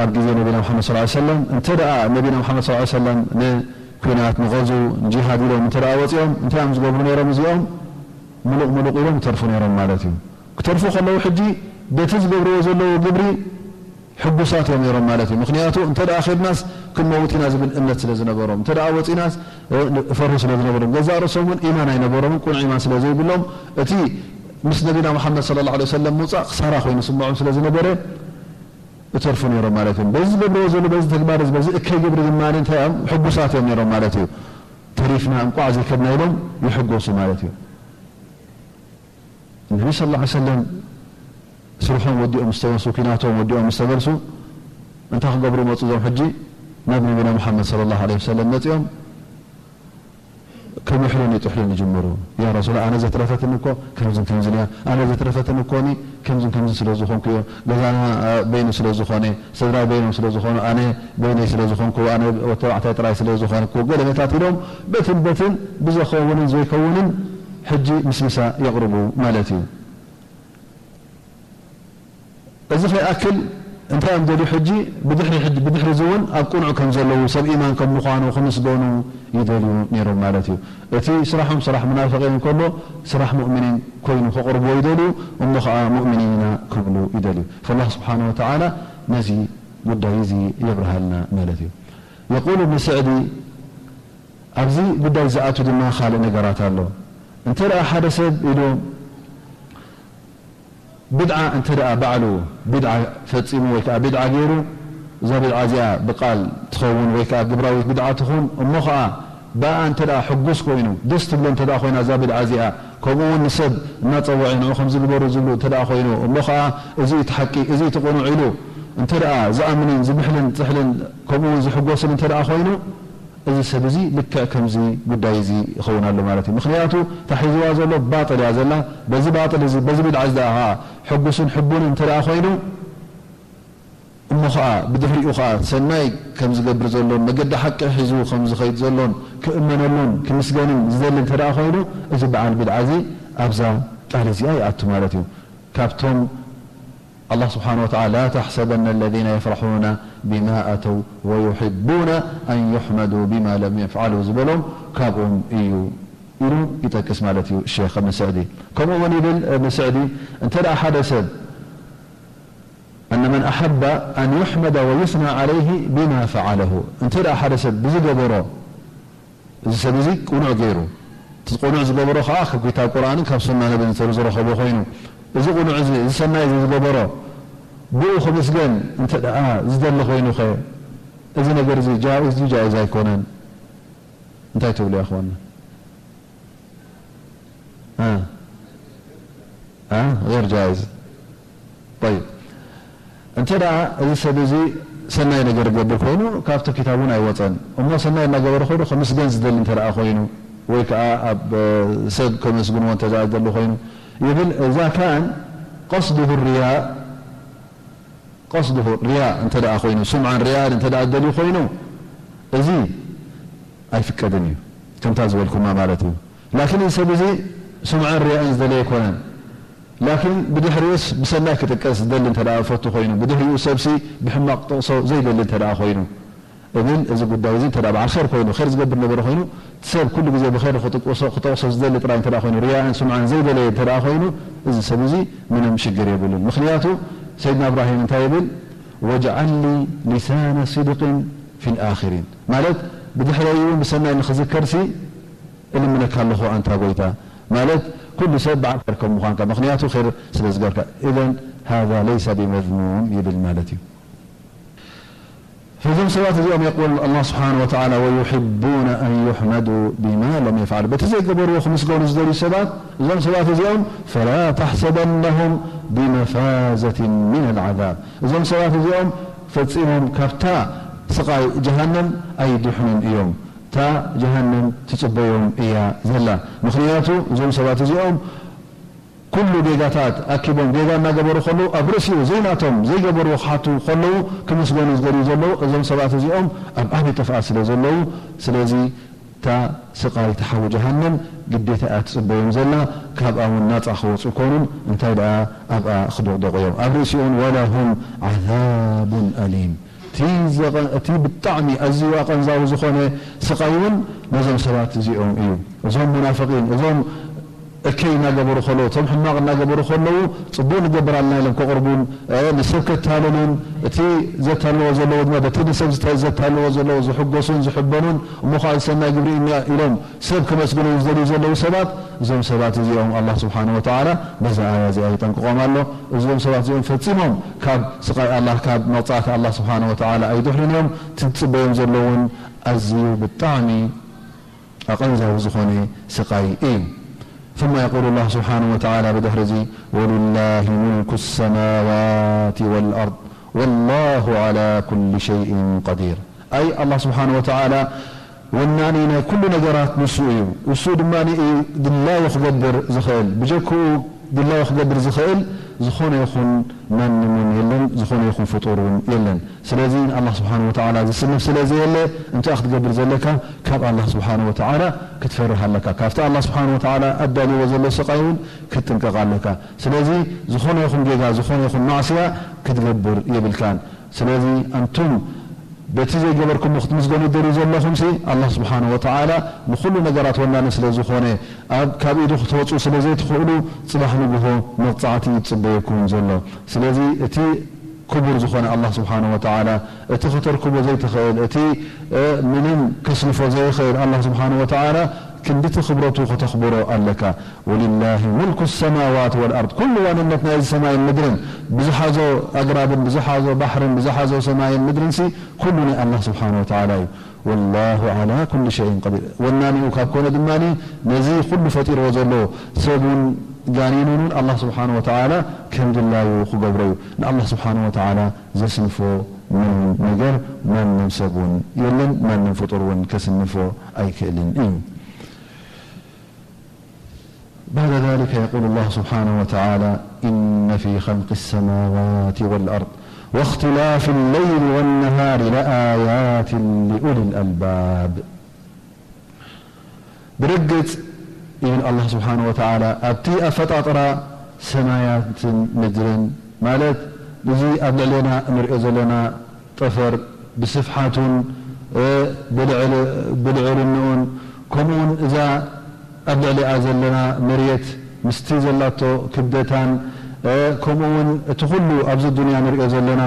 ኣብ ግዜ ነቢና ሙሓመድ صلى الله عليه وسلم እንተ ደኣ ነቢና ሙሓመድ صلى الله عليه وسلم ንኩናት ንغزو ንጂሃድ ኢሎም እንተ ደኣ ወፂኦም እንታይ እዮም ዝገብሩ ነይሮም እዚኦም? ምሉቕ ምሉቕ ኢሎም ይተርፉ ነይሮም ማለት እዩ። ክተርፉ ከለዉ ሕጂ በቲ ዝገብርዎ ዘለዉ ግብሪ ሕጉሳት እዮም ነይሮም ማለት እዩ። ምኽንያቱ እንተ ደኣ ኸድናስ ክንመውት ኢና ዝብል እምነት ስለ ዝነበሮም፣ እንተ ደኣ ወፂናስ እፈርሁ ስለ ዝነበሮም፣ ገዛእ ርእሶም እውን ኢማን ኣይነበሮምን፣ ቅኑዕ ኢማን ስለ ዘይብሎም እቲ ምስ ነቢና ሙሓመድ صلى الله عليه وسلم ምውፃእ ክሳራ ኮይኑ ስምዖም ስለ ዝነበረ እተርፉ ነይሮም ማለት እዮም። በዚ ዝገብርዎ ዘሎ በዚ ተግባር እዚ፣ በዚ እከይ ግብሪ ድማ እንታይ እዮም? ሕጉሳት እዮም ነይሮም ማለት እዩ። ተሪፍና እንቋዕ ዘይከድና ኢሎም ይሕጎሱ ማለት እዩ። ነቢ ሰለላሁ ዐለይሂ ወሰለም ስርሖም ወዲኦም ምስ ተመልሱ፣ ኲናቶም ወዲኦም ምስ ተመልሱ፣ እንታይ ክገብሩ መጹ? እዞም ሕጂ ናብ ነቢና ሙሓመድ ሰለላሁ ዐለይሂ ወሰለም መጺኦም፣ ክምሕሉን ይጥሕሉን ይጅምሩ። ያ ረሱላ፣ ኣነ ዘትረፈትኒ እኮ ከምዝን ከምዝን እያ፣ ኣነ ዘትረፈትኒ እኮኒ ከምዝን ከምዝን ስለ ዝኾንኩ እዮ፣ ገዛና፣ አ፣ በይኑ ስለ ዝኾነ፣ ስድራይ በይኖም ስለ ዝኾኑ፣ ኣነ በይነይ ስለ ዝኾንኩ፣ ኣነ ወዲ ተባዕታይ ጥራይ ስለ ዝኾንኩ፣ ገለ መታት ኢሎም በትን በትን ብዘኸውንን ዘይከውንን ሕጂ ምስምሳ የቕርቡ ማለት እዩ። እዚ ከይኣክል እንታይ እዮም ደልዩ ሕጂ? ብድሕሪ ሕጂ፣ ብድሕሪ እዚ እውን ኣብ ቅኑዕ ከም ዘለዉ፣ ሰብ ኢማን ከም ምዃኑ ክምስገኑ ይደልዩ ነይሮም ማለት እዩ። እቲ ስራሖም ስራሕ ሙናፍቂን እንከሎ፣ ስራሕ ሙእሚኒን ኮይኑ ከቕርብዎ ይደልዩ፣ እሞ ኸዓ ሙእሚኒን ኢና ክብሉ ይደልዩ። ፈላህ ስብሓነ ወተዓላ ነዚ ጉዳይ እዚ የብርሃልና ማለት እዩ። የቁል እብን ስዕዲ፣ ኣብዚ ጉዳይ ዝኣቱ ድማ ካልእ ነገራት ኣሎ። እንተ ደኣ ሓደ ሰብ ኢሉ ብድዓ እንተ ደኣ ባዕሉ ብድዓ ፈጺሙ ወይ ከኣ ብድዓ ገይሩ፣ እዛ ብድዓ እዚኣ ብቃል ትኸውን ወይ ከኣ ግብራዊት ብድዓ ትኹን፣ እሞ ኸኣ ብኣ እንተ ደኣ ሕጉስ ኮይኑ፣ ደስ ትብሎ እንተ ደኣ ኮይና እዛ ብድዓ እዚኣ፣ ከምኡ እውን ንሰብ እናጸውዐ ንዑ ከምዚ ግበሩ ዝብሉ እንተ ደኣ ኮይኑ፣ እሞ ኸኣ እዚ እቲ ሓቂ፣ እዚ እቲ ቅኑዕ ኢሉ እንተ ደኣ ዝኣምንን ዝምሕልን ዝሕልን ከምኡ እውን ዝሕጎስን እንተ ደኣ ኮይኑ፣ እዚ ሰብ እዚ ልክዕ ከምዚ ጉዳይ እዚ ይኸውን ኣሎ ማለት እዩ። ምኽንያቱ እታ ሒዝዋ ዘሎ ባጥል እያ ዘላ። በዚ ባጥል እዚ፣ በዚ ቢድዓ እዚ ደኣ ኸዓ ሕጉስን ሕቡንን እንተ ደኣ ኮይኑ፣ እሞ ኸዓ ብድሕሪኡ ኸዓ ሰናይ ከም ዝገብር ዘሎን መገዲ ሓቂ ሒዙ ከም ዝኸይድ ዘሎን ክእመነሉን ክምስገንን ዝደሊ እንተ ደኣ ኮይኑ፣ እዚ በዓል ቢድዓ እዚ ኣብዛ ቃል እዚኣ ይኣቱ ማለት እዩ። ካብቶም ኣላህ ስብሓነ ወተዓላ፣ لا تحسبن الذين يفرحون بما أتوا ويحبون أن يحمدوا بما لم يفعلوا ዝበሎም ካብኦም እዩ ኢሉ ይጠቅስ ማለት እዩ ሼኽ እብን ስዕዲ። ከምኡ እውን ይብል እብን ስዕዲ፣ እንተ ደኣ ሓደ ሰብ، أن من أحب أن يحمد ويثنى عليه بما فعله، እንተ ደኣ ሓደ ሰብ ብዝገበሮ እዚ ሰብ እዚ ቅኑዕ ገይሩ፣ እቲ ቅኑዕ ዝገበሮ ኸዓ ካብ ክታብ ቁርኣንን ካብ ሱና ነብን እንተ ዝረኸቦ ኮይኑ፣ እዚ ቅኑዕ እዚ፣ እዚ ሰናይ እዚ ዝገበሮ፣ ብኡ ክምስገን እንተ ደኣ ዝደሊ ኮይኑኸ፣ እዚ ነገር እዚ ጃኢዝ ድዩ ጃኢዝ ኣይኮነን? እንታይ ትብሉ፣ ያ ኣኽዋና? አ? አ? غير جائز. طيب. እንተ ደኣ እዚ ሰብ እዚ ሰናይ ነገር ዝገብር ኮይኑ፣ ካብቲ ክታብ እውን ኣይወጸን። እሞ ሰናይ እናገበረ ኮይኑ፣ ክምስገን ዝደሊ እንተ ደኣ ኮይኑ፣ ወይ ከኣ ኣብ፣ እ፣ ሰብ ከመስግንዎ እንተ ደኣ ዝደሊ ኮይኑ፣ ይብል፣ إذا كان قصده الرياء، قصده الرياء እንተ ደኣ ኮይኑ፣ ሱምዓን ሪኣን እንተ ደኣ ዝደልዩ ኮይኑ፣ እዚ ኣይፍቀድን እዩ። ከምታ ዝበልኩማ ማለት እዩ። ላኪን እዚ ሰብ እዚ ሱምዓን ሪኣን ዝደለየ ኣይኮነን። ላኪን ብድሕሪኡስ ብሰናይ ክጥቀስ ዝደሊ እንተ ደኣ ፈቱ ኮይኑ፣ ብድሕሪኡ ሰብሲ ብሕማቕ ጥቕሶ ዘይደሊ እንተ ደኣ ኮይኑ፣ እብል እዚ ጉዳይ እዚ እንተ ደኣ በዓል ኸይር ኮይኑ፣ ኸይር ዝገብር ነበረ ኮይኑ፣ እቲ ሰብ ኩሉ ግዜ ብኸይር ክጥቅሶ፣ ክጠቕሶ ዝደሊ ጥራይ እንተ ደኣ ኮይኑ፣ ሪኣን ሱምዓን ዘይደለየ እንተ ደኣ ኮይኑ፣ እዚ ሰብ እዚ ምንም ሽግር የብሉን። ምኽንያቱ ሰይድና እብራሂም እንታይ ይብል? واجعل لي لسان صدق في الآخرين، ማለት ብድሕረይ እውን ብሰናይ ንኽዝከርሲ እልምነካ ኣለኹ ኣንታ ጎይታ፣ ማለት ኩሉ ሰብ በዓል ኸይር ከም ምዃንካ፣ ምኽንያቱ ኸይር ስለ ዝገርካ። إذن هذا ليس بمذموم ይብል ማለት እዩ። فእዞም ሰባት እዚኦም يقول الله سبحانه وتعالى ويحبون أن يحمدوا بما لم يفعلوا، በቲ ዘይገበርዎ ክምስገኑ ዝደልዩ ሰባት፣ እዞም ሰባት እዚኦም فلا تحسبنهم بمفازة من العذاب، እዞም ሰባት እዚኦም ፈጺሞም ካብታ ስቓይ ጀሃነም ኣይድሕኑን እዮም። እታ ጀሃነም ትጽበዮም እያ ዘላ። ምኽንያቱ እዞም ሰባት እዚኦም ኩሉ ጌጋታት ኣኪቦም ጌጋ እናገበሩ ከለዉ ኣብ ርእሲኡ ዘይናቶም ዘይገበርዎ ክሓቱ ከለዉ ክምስገኑ ዝደልዩ ዘለዉ እዞም ሰባት እዚኦም ኣብ ዓቢ ጥፍኣት ስለ ዘለዉ፣ ስለዚ እታ ስቓይ እታ ሓዊ ጀሃነም ግዴታ እያ ትጽበዮም ዘላ። ካብኣ እውን ናጻ ክወጹ ኣይኮኑን፣ እንታይ ደኣ ኣብኣ ክድቕደቑ እዮም። ኣብ ርእሲኡ እውን ولهم عذاب أليم። እቲ ዘቐ-፣ እቲ ብጣዕሚ ኣዝዩ ኣቐንዛዊ ዝኾነ ስቓይ እውን ነዞም ሰባት እዚኦም እዩ። እዞም ሙናፍቒን፣ እዞም እከይ እናገበሩ ከለዉ፣ እቶም ሕማቕ እናገበሩ ከለዉ፣ ጽቡቕ ንገብር ኣለና ኢሎም ከቕርቡን፣ እ፣ ንሰብ ከታልሉን፣ እቲ ዘታልልዎ ዘለዉ ድማ በቲ ንሰብ ዝተ-፣ ዘታልልዎ ዘለዉ ዝሕጎሱን ዝሕበኑን፣ እሞ ኸዓ ዝሰናይ ግብሪ ኢና ኢሎም ሰብ ከመስግኑ ዝደልዩ ዘለዉ ሰባት፣ እዞም ሰባት እዚኦም ኣላህ ስብሓነ ወተዓላ በዛ ኣያ እዚኣ ይጠንቅቖም ኣሎ። እዞም ሰባት እዚኦም ፈጺሞም ካብ ስቓይ ኣላህ፣ ካብ መቕጻዕቲ ኣላህ ስብሓነ ወተዓላ ኣይድሕኑን እዮም። እቲ ዝጽበዮም ዘሎ እውን ኣዝዩ ብጣዕሚ ኣቐንዛዊ ዝኾነ ስቓይ እዩ። ثم يقول الله سبحانه وتعالى ብድሕሪ እዚ، ولله ملك السماوات والأرض والله على كل شيء قدير። ኣይ ኣላህ ስብሓነ ወተዓላ ወናኒ ናይ ኩሉ ነገራት ንሱ እዩ። እሱ ድማ እዩ ድላዩ ክገብር ዝኽእል። ብጀክኡ ድላዩ ክገብር ዝኽእል ዝኾነ ይኹን ማንም እውን የለን፣ ዝኾነ ይኹን ፍጡር እውን የለን። ስለዚ ንኣላህ ስብሓነ ወተዓላ ዝስንፍ ስለ ዘየለ፣ እንታይ ክትገብር ዘለካ? ካብ ኣላህ ስብሓነ ወተዓላ ክትፈርህ ኣለካ። ካብቲ ኣላህ ስብሓነ ወተዓላ ኣዳልዎ ዘሎ ስቓይ እውን ክትጥንቀቕ ኣለካ። ስለዚ ዝኾነ ይኹን ጌጋ፣ ዝኾነ ይኹን ማዕስያ ክትገብር የብልካን። ስለዚ ኣንቱም በቲ ዘይገበርኩሞ ክትምስገኑ ትደልዩ ዘለኹምሲ፣ ኣላህ ስብሓነ ወተዓላ ንኹሉ ነገራት ወናኒ ስለ ዝኾነ፣ ኣብ፣ ካብ ኢዱ ክትወጹ ስለ ዘይትኽእሉ፣ ጽባሕ ንግሆ መቕጻዕቲ እዩ ዝጽበየኩም ዘሎ። ስለዚ እቲ ክቡር ዝኾነ ኣላህ ስብሓነ ወተዓላ፣ እቲ ከተርክቦ ዘይትኽእል፣ እቲ፣ እ፣ ምንም ከስንፎ ዘይኽእል ኣላህ ስብሓነ ወተዓላ፣ ክንድቲ ክብረቱ ከተኽብሮ ኣለካ። ወሊላሂ ሙልኩ ሰማዋት ወልኣርድ፣ ኩሉ ዋንነት ናይዚ ሰማይን ምድርን፣ ብዝሓዞ ኣግራብን ብዝሓዞ ባሕርን ብዝሓዞ ሰማይን ምድርንሲ፣ ኩሉ ናይ ኣላህ ስብሓነ ወተዓላ እዩ። ወላሁ ዓላ ኩሊ ሸይን ቀዲር። ወናኒኡ ካብ ኮነ ድማ ነዚ ኩሉ ፈጢርዎ ዘሎ ሰብ እውን ጋኔን እውን ኣላህ ስብሓነ ወተዓላ ከም ድላዩ ክገብሮ እዩ። ንኣላህ ስብሓነ ወተዓላ ዘስንፎ ምንም ነገር ማንም ሰብ እውን የለን፣ ማንም ፍጡር እውን ከስንፎ ኣይክእልን እዩ። بعد ذلك يقول الله سبحانه وتعالى: إن في خلق السماوات والأرض واختلاف الليل والنهار لآيات لأولي الألباب. ብርግጽ ይብል ኣላህ ስብሓነ ወተዓላ፣ ኣብቲ ኣፈጣጥራ ሰማያትን ምድርን፣ ማለት እዚ ኣብ ልዕሌና እንሪኦ ዘለና ጠፈር ብስፍሓቱን፣ እ፣ ብልዕል-፣ ብልዕልንኡን፣ ከምኡውን እዛ ኣብ ልዕሊኣ ዘለና መሬት ምስቲ ዘላቶ ክብደታን፣ እ፣ ከምኡውን እቲ ኩሉ ኣብዚ ዱንያ ንሪኦ ዘለና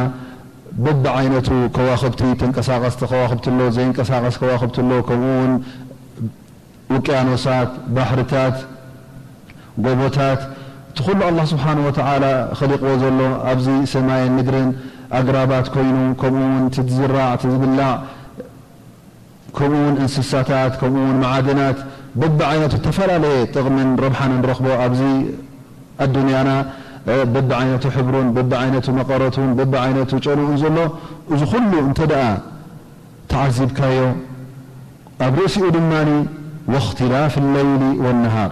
በብዓይነቱ ከዋኽብቲ፣ ተንቀሳቐስቲ ከዋኽብቲ ኣሎ፣ ዘይንቀሳቐስ ከዋኽብቲ ኣሎ፣ ከምኡውን ውቅያኖሳት፣ ባሕርታት፣ ጎቦታት፣ እቲ ኩሉ ኣላህ ስብሓነ ወተዓላ ኸሊቕዎ ዘሎ ኣብዚ ሰማይን ምድርን፣ ኣግራባት ኮይኑ፣ ከምኡ እውን እቲ ዝዝራዕ፣ እቲ ዝብላዕ፣ ከምኡ እውን እንስሳታት፣ ከምኡ እውን መዓድናት፣ በብዓይነቱ ዝተፈላለየ ጥቕምን ረብሓን ንረኽቦ ኣብዚ ኣዱንያና፣ እ፣ በብዓይነቱ ሕብሩን፣ በብዓይነቱ መቐረቱን፣ በብዓይነቱ ጨንኡን ዘሎ፣ እዚ ኩሉ እንተ ደኣ ተዓዚብካዮ፣ ኣብ ርእሲኡ ድማ ወእኽትላፍ ለይሊ ወነሃር፣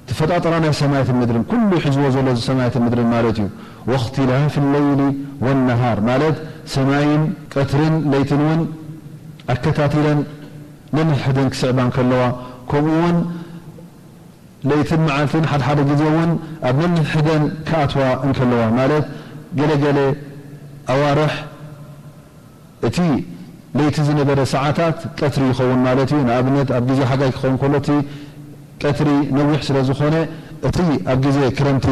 እቲ ፈጣጥራ ናይ ሰማያትን ምድርን፣ ኩሉ ሒዝዎ ዘሎ እዚ ሰማያትን ምድርን ማለት እዩ። ወእኽትላፍ ለይሊ ወነሃር ማለት ሰማይን ቀትርን ለይትን እውን ኣከታቲለን ነንሕድሕደን ክስዕባ እንከለዋ፣ ከምኡ እውን ለይትን መዓልትን ሓድሓደ ግዜ እውን ኣብ ነንሕድሕደን ክኣትዋ እንከለዋ፣ ማለት ገለ ገለ ኣዋርሕ እቲ ለይቲ ዝነበረ ሰዓታት ቀትሪ ይኸውን ማለት እዩ። ንኣብነት፣ ኣብ ግዜ ሓጋይ ክኸውን ከሎ፣ እቲ ቀትሪ ነዊሕ ስለ ዝኾነ፣ እቲ ኣብ ግዜ ክረምቲ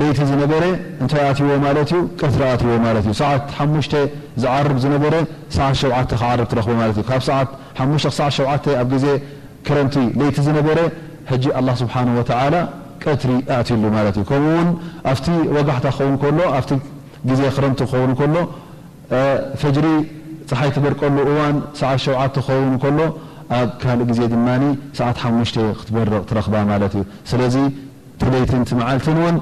ለይቲ ዝነበረ እንታይ ኣትይዎ ማለት እዩ? ቀትሪ ኣትይዎ ማለት እዩ። ሰዓት ሓሙሽተ ዝዓርብ ዝነበረ፣ ሰዓት ሸውዓተ ክዓርብ ትረኽቦ ማለት እዩ። ካብ ሰዓት ሓሙሽተ ክሳዕ ሸውዓተ ኣብ ግዜ ክረምቲ ለይቲ ዝነበረ፣ ሕጂ ኣላህ ስብሓነሁ ወተዓላ ቀትሪ ኣእትዩሉ ማለት እዩ። ከምኡ እውን ኣብቲ ወጋሕታ ክኸውን ከሎ፣ ኣብቲ ግዜ ክረምቲ ክኸውን ከሎ፣ እ፣ ፈጅሪ ጸሓይ ትበርቀሉ እዋን ሰዓት ሸውዓተ ክኸውን ከሎ፣ ኣብ ካልእ ግዜ ድማ ሰዓት ሓሙሽተ ክትበርቕ ትረኽባ ማለት እዩ። ስለዚ እቲ ለይትን እቲ መዓልትን እውን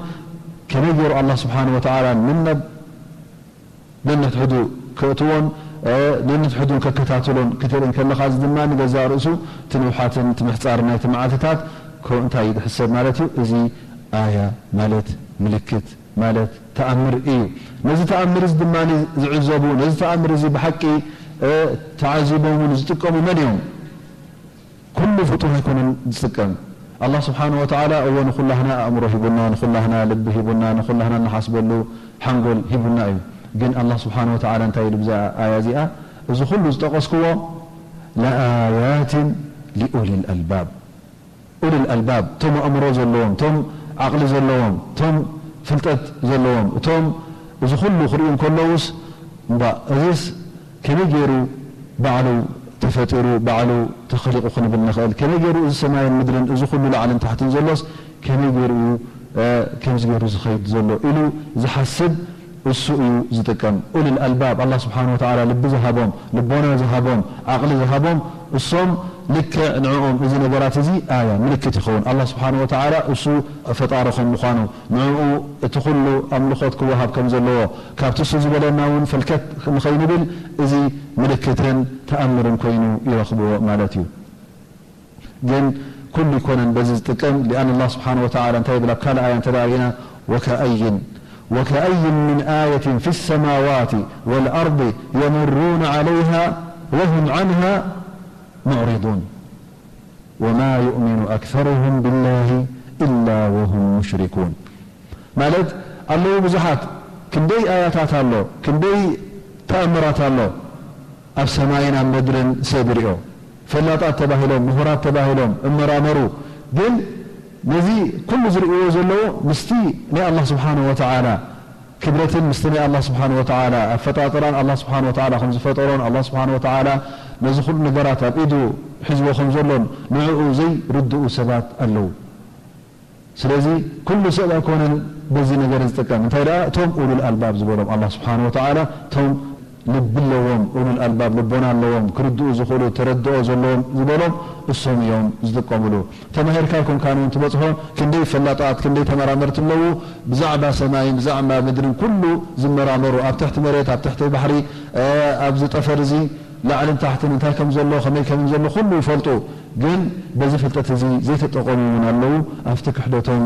ከመይ ገይሩ ኣላህ ስብሓነሁ ወተዓላ ንነብ-፣ ነንሕድሕዱ ከእትዎን፣ እ፣ ነንሕድሕዱን ከከታትሎን ክትርኢ እንከለኻ፣ እዚ ድማ ንገዛእ ርእሱ እቲ ንውሓትን እቲ ምሕጻርን ናይቲ መዓልትታት ኮ-፣ እንታይ እዩ ዝሕሰብ ማለት እዩ? እዚ ኣያ ማለት ምልክት ማለት ተኣምር እዩ። ነዚ ተኣምር እዚ ድማ ዝዕዘቡ፣ ነዚ ተኣምር እዚ ብሓቂ፣ እ፣ ተዓዚቦም እውን ዝጥቀሙ መን እዮም? ኩሉ ፍጡር ኣይኮነን ዝጥቀም። ኣላህ ስብሓነሁ ወተዓላ፣ እወ፣ ንኹላህና ኣእምሮ ሂቡና፣ ንኹላህና ልቢ ሂቡና፣ ንኹላህና እንሓስበሉ ሓንጎል ሂቡና እዩ። ግን ኣላህ ስብሓነሁ ወተዓላ እንታይ ኢሉ ብዛ ኣያ እዚኣ? እዚ ኩሉ ዝጠቐስክዎ፣ ለኣያትን ሊኡሊል ኣልባብ፣ ኡሉል ኣልባብ፣ እቶም ኣእምሮ ዘለዎም፣ እቶም ዓቕሊ ዘለዎም፣ እቶም ፍልጠት ዘለዎም፣ እቶም እዚ ኩሉ ክርእዩ እንከለዉስ፣ እምባ፣ እዚስ ከመይ ገይሩ ባዕሉ ፈጢሩ ባዕሉ ተኸሊቑ ክንብል ንኽእል? ከመይ ገይሩ እዚ ሰማይን ምድርን፣ እዚ ኩሉ ላዕልን ታሕትን ዘሎስ ከመይ ገይሩ እዩ፣ እ፣ ከምዚ ገይሩ ዝኸይድ ዘሎ ኢሉ ዝሓስብ እሱ እዩ ዝጥቀም። ኡሉል ኣልባብ፣ ኣላህ ስብሓነ ወተዓላ ልቢ ዝሃቦም፣ ልቦና ዝሃቦም፣ ዓቕሊ ዝሃቦም፣ እሶም ልክዕ ንዕኦም እዚ ነገራት እዚ ኣያ፣ ምልክት ይኸውን። ኣላህ ስብሓነ ወተዓላ እሱ ፈጣሪ ከም ምዃኑ፣ ንዕኡ እቲ ኩሉ ኣምልኾት ክወሃብ ከም ዘለዎ፣ ካብቲ እሱ ዝበለና እውን ፈልከት ንኸይንብል፣ እዚ ምልክትን ተኣምርን ኮይኑ ይረኽብዎ ማለት እዩ። ግን ኩሉ ይኮነን በዚ ዝጥቀም፣ ሊኣን ኣላህ ስብሓነ ወተዓላ እንታይ ይብል ኣብ ካልእ ኣያ እንተ ደኣ ርኢና፣ ወከኣይን፣ ወከኣይን ምን ኣየትን ፊ ሰማዋት ወልኣርድ የሙሩነ ዓለይሃ ወሁም ዓንሃ ሙዕሪዱን። ወማ ዩእሚኑ ኣክሰሩሁም ቢላሂ ኢላ ወሁም ሙሽሪኩን። ማለት ኣለዉ ብዙሓት፣ ክንደይ ኣያታት ኣሎ፣ ክንደይ ተኣምራት ኣሎ ኣብ ሰማይን ኣብ ምድርን ሰብ ይሪኦ። ፈላጣት ተባሂሎም፣ ምሁራት ተባሂሎም እመራመሩ። ግን ነዚ ኩሉ ዝርእይዎ ዘለዉ ምስቲ ናይ ኣላህ ስብሓነሁ ወተዓላ ክብረትን ምስቲ ናይ ኣላህ ስብሓነሁ ወተዓላ ኣፈጣጥራን፣ ኣላህ ስብሓነሁ ወተዓላ ከም ዝፈጠሮን፣ ኣላህ ስብሓነሁ ወተዓላ ነዚ ኩሉ ነገራት ኣብ ኢዱ ሒዝዎ ከም ዘሎን ንዕኡ ዘይርድኡ ሰባት ኣለዉ። ስለዚ ኩሉ ሰብ ኣይኮነን በዚ ነገር ዝጥቀም። እንታይ ደኣ እቶም ኡሉል ኣልባብ ዝበሎም ኣላህ ስብሓነሁ ወተዓላ፣ እቶም ልቢ ኣለዎም፣ ኡሉል ኣልባብ ልቦና ኣለዎም፣ ክርድኡ ዝኽእሉ ተረድኦ ዘለዎም ዝበሎም እሶም እዮም ዝጥቀምሉ። ተማሂርካ ኣይኮንካን እውን ትበጽሖ። ክንደይ ፈላጣት፣ ክንደይ ተመራመርቲ ኣለዉ፣ ብዛዕባ ሰማይን ብዛዕባ ምድርን ኩሉ ዝመራመሩ፣ ኣብ ትሕቲ መሬት፣ ኣብ ትሕቲ ባሕሪ፣ እ፣ ኣብዚ ጠፈር እዚ ላዕልን ታሕትን እንታይ ከም ዘሎ፣ ከመይ ከም ዘሎ ኩሉ ይፈልጡ። ግን በዚ ፍልጠት እዚ ዘይተጠቐሙ እውን ኣለዉ። ኣብቲ ክሕደቶም፣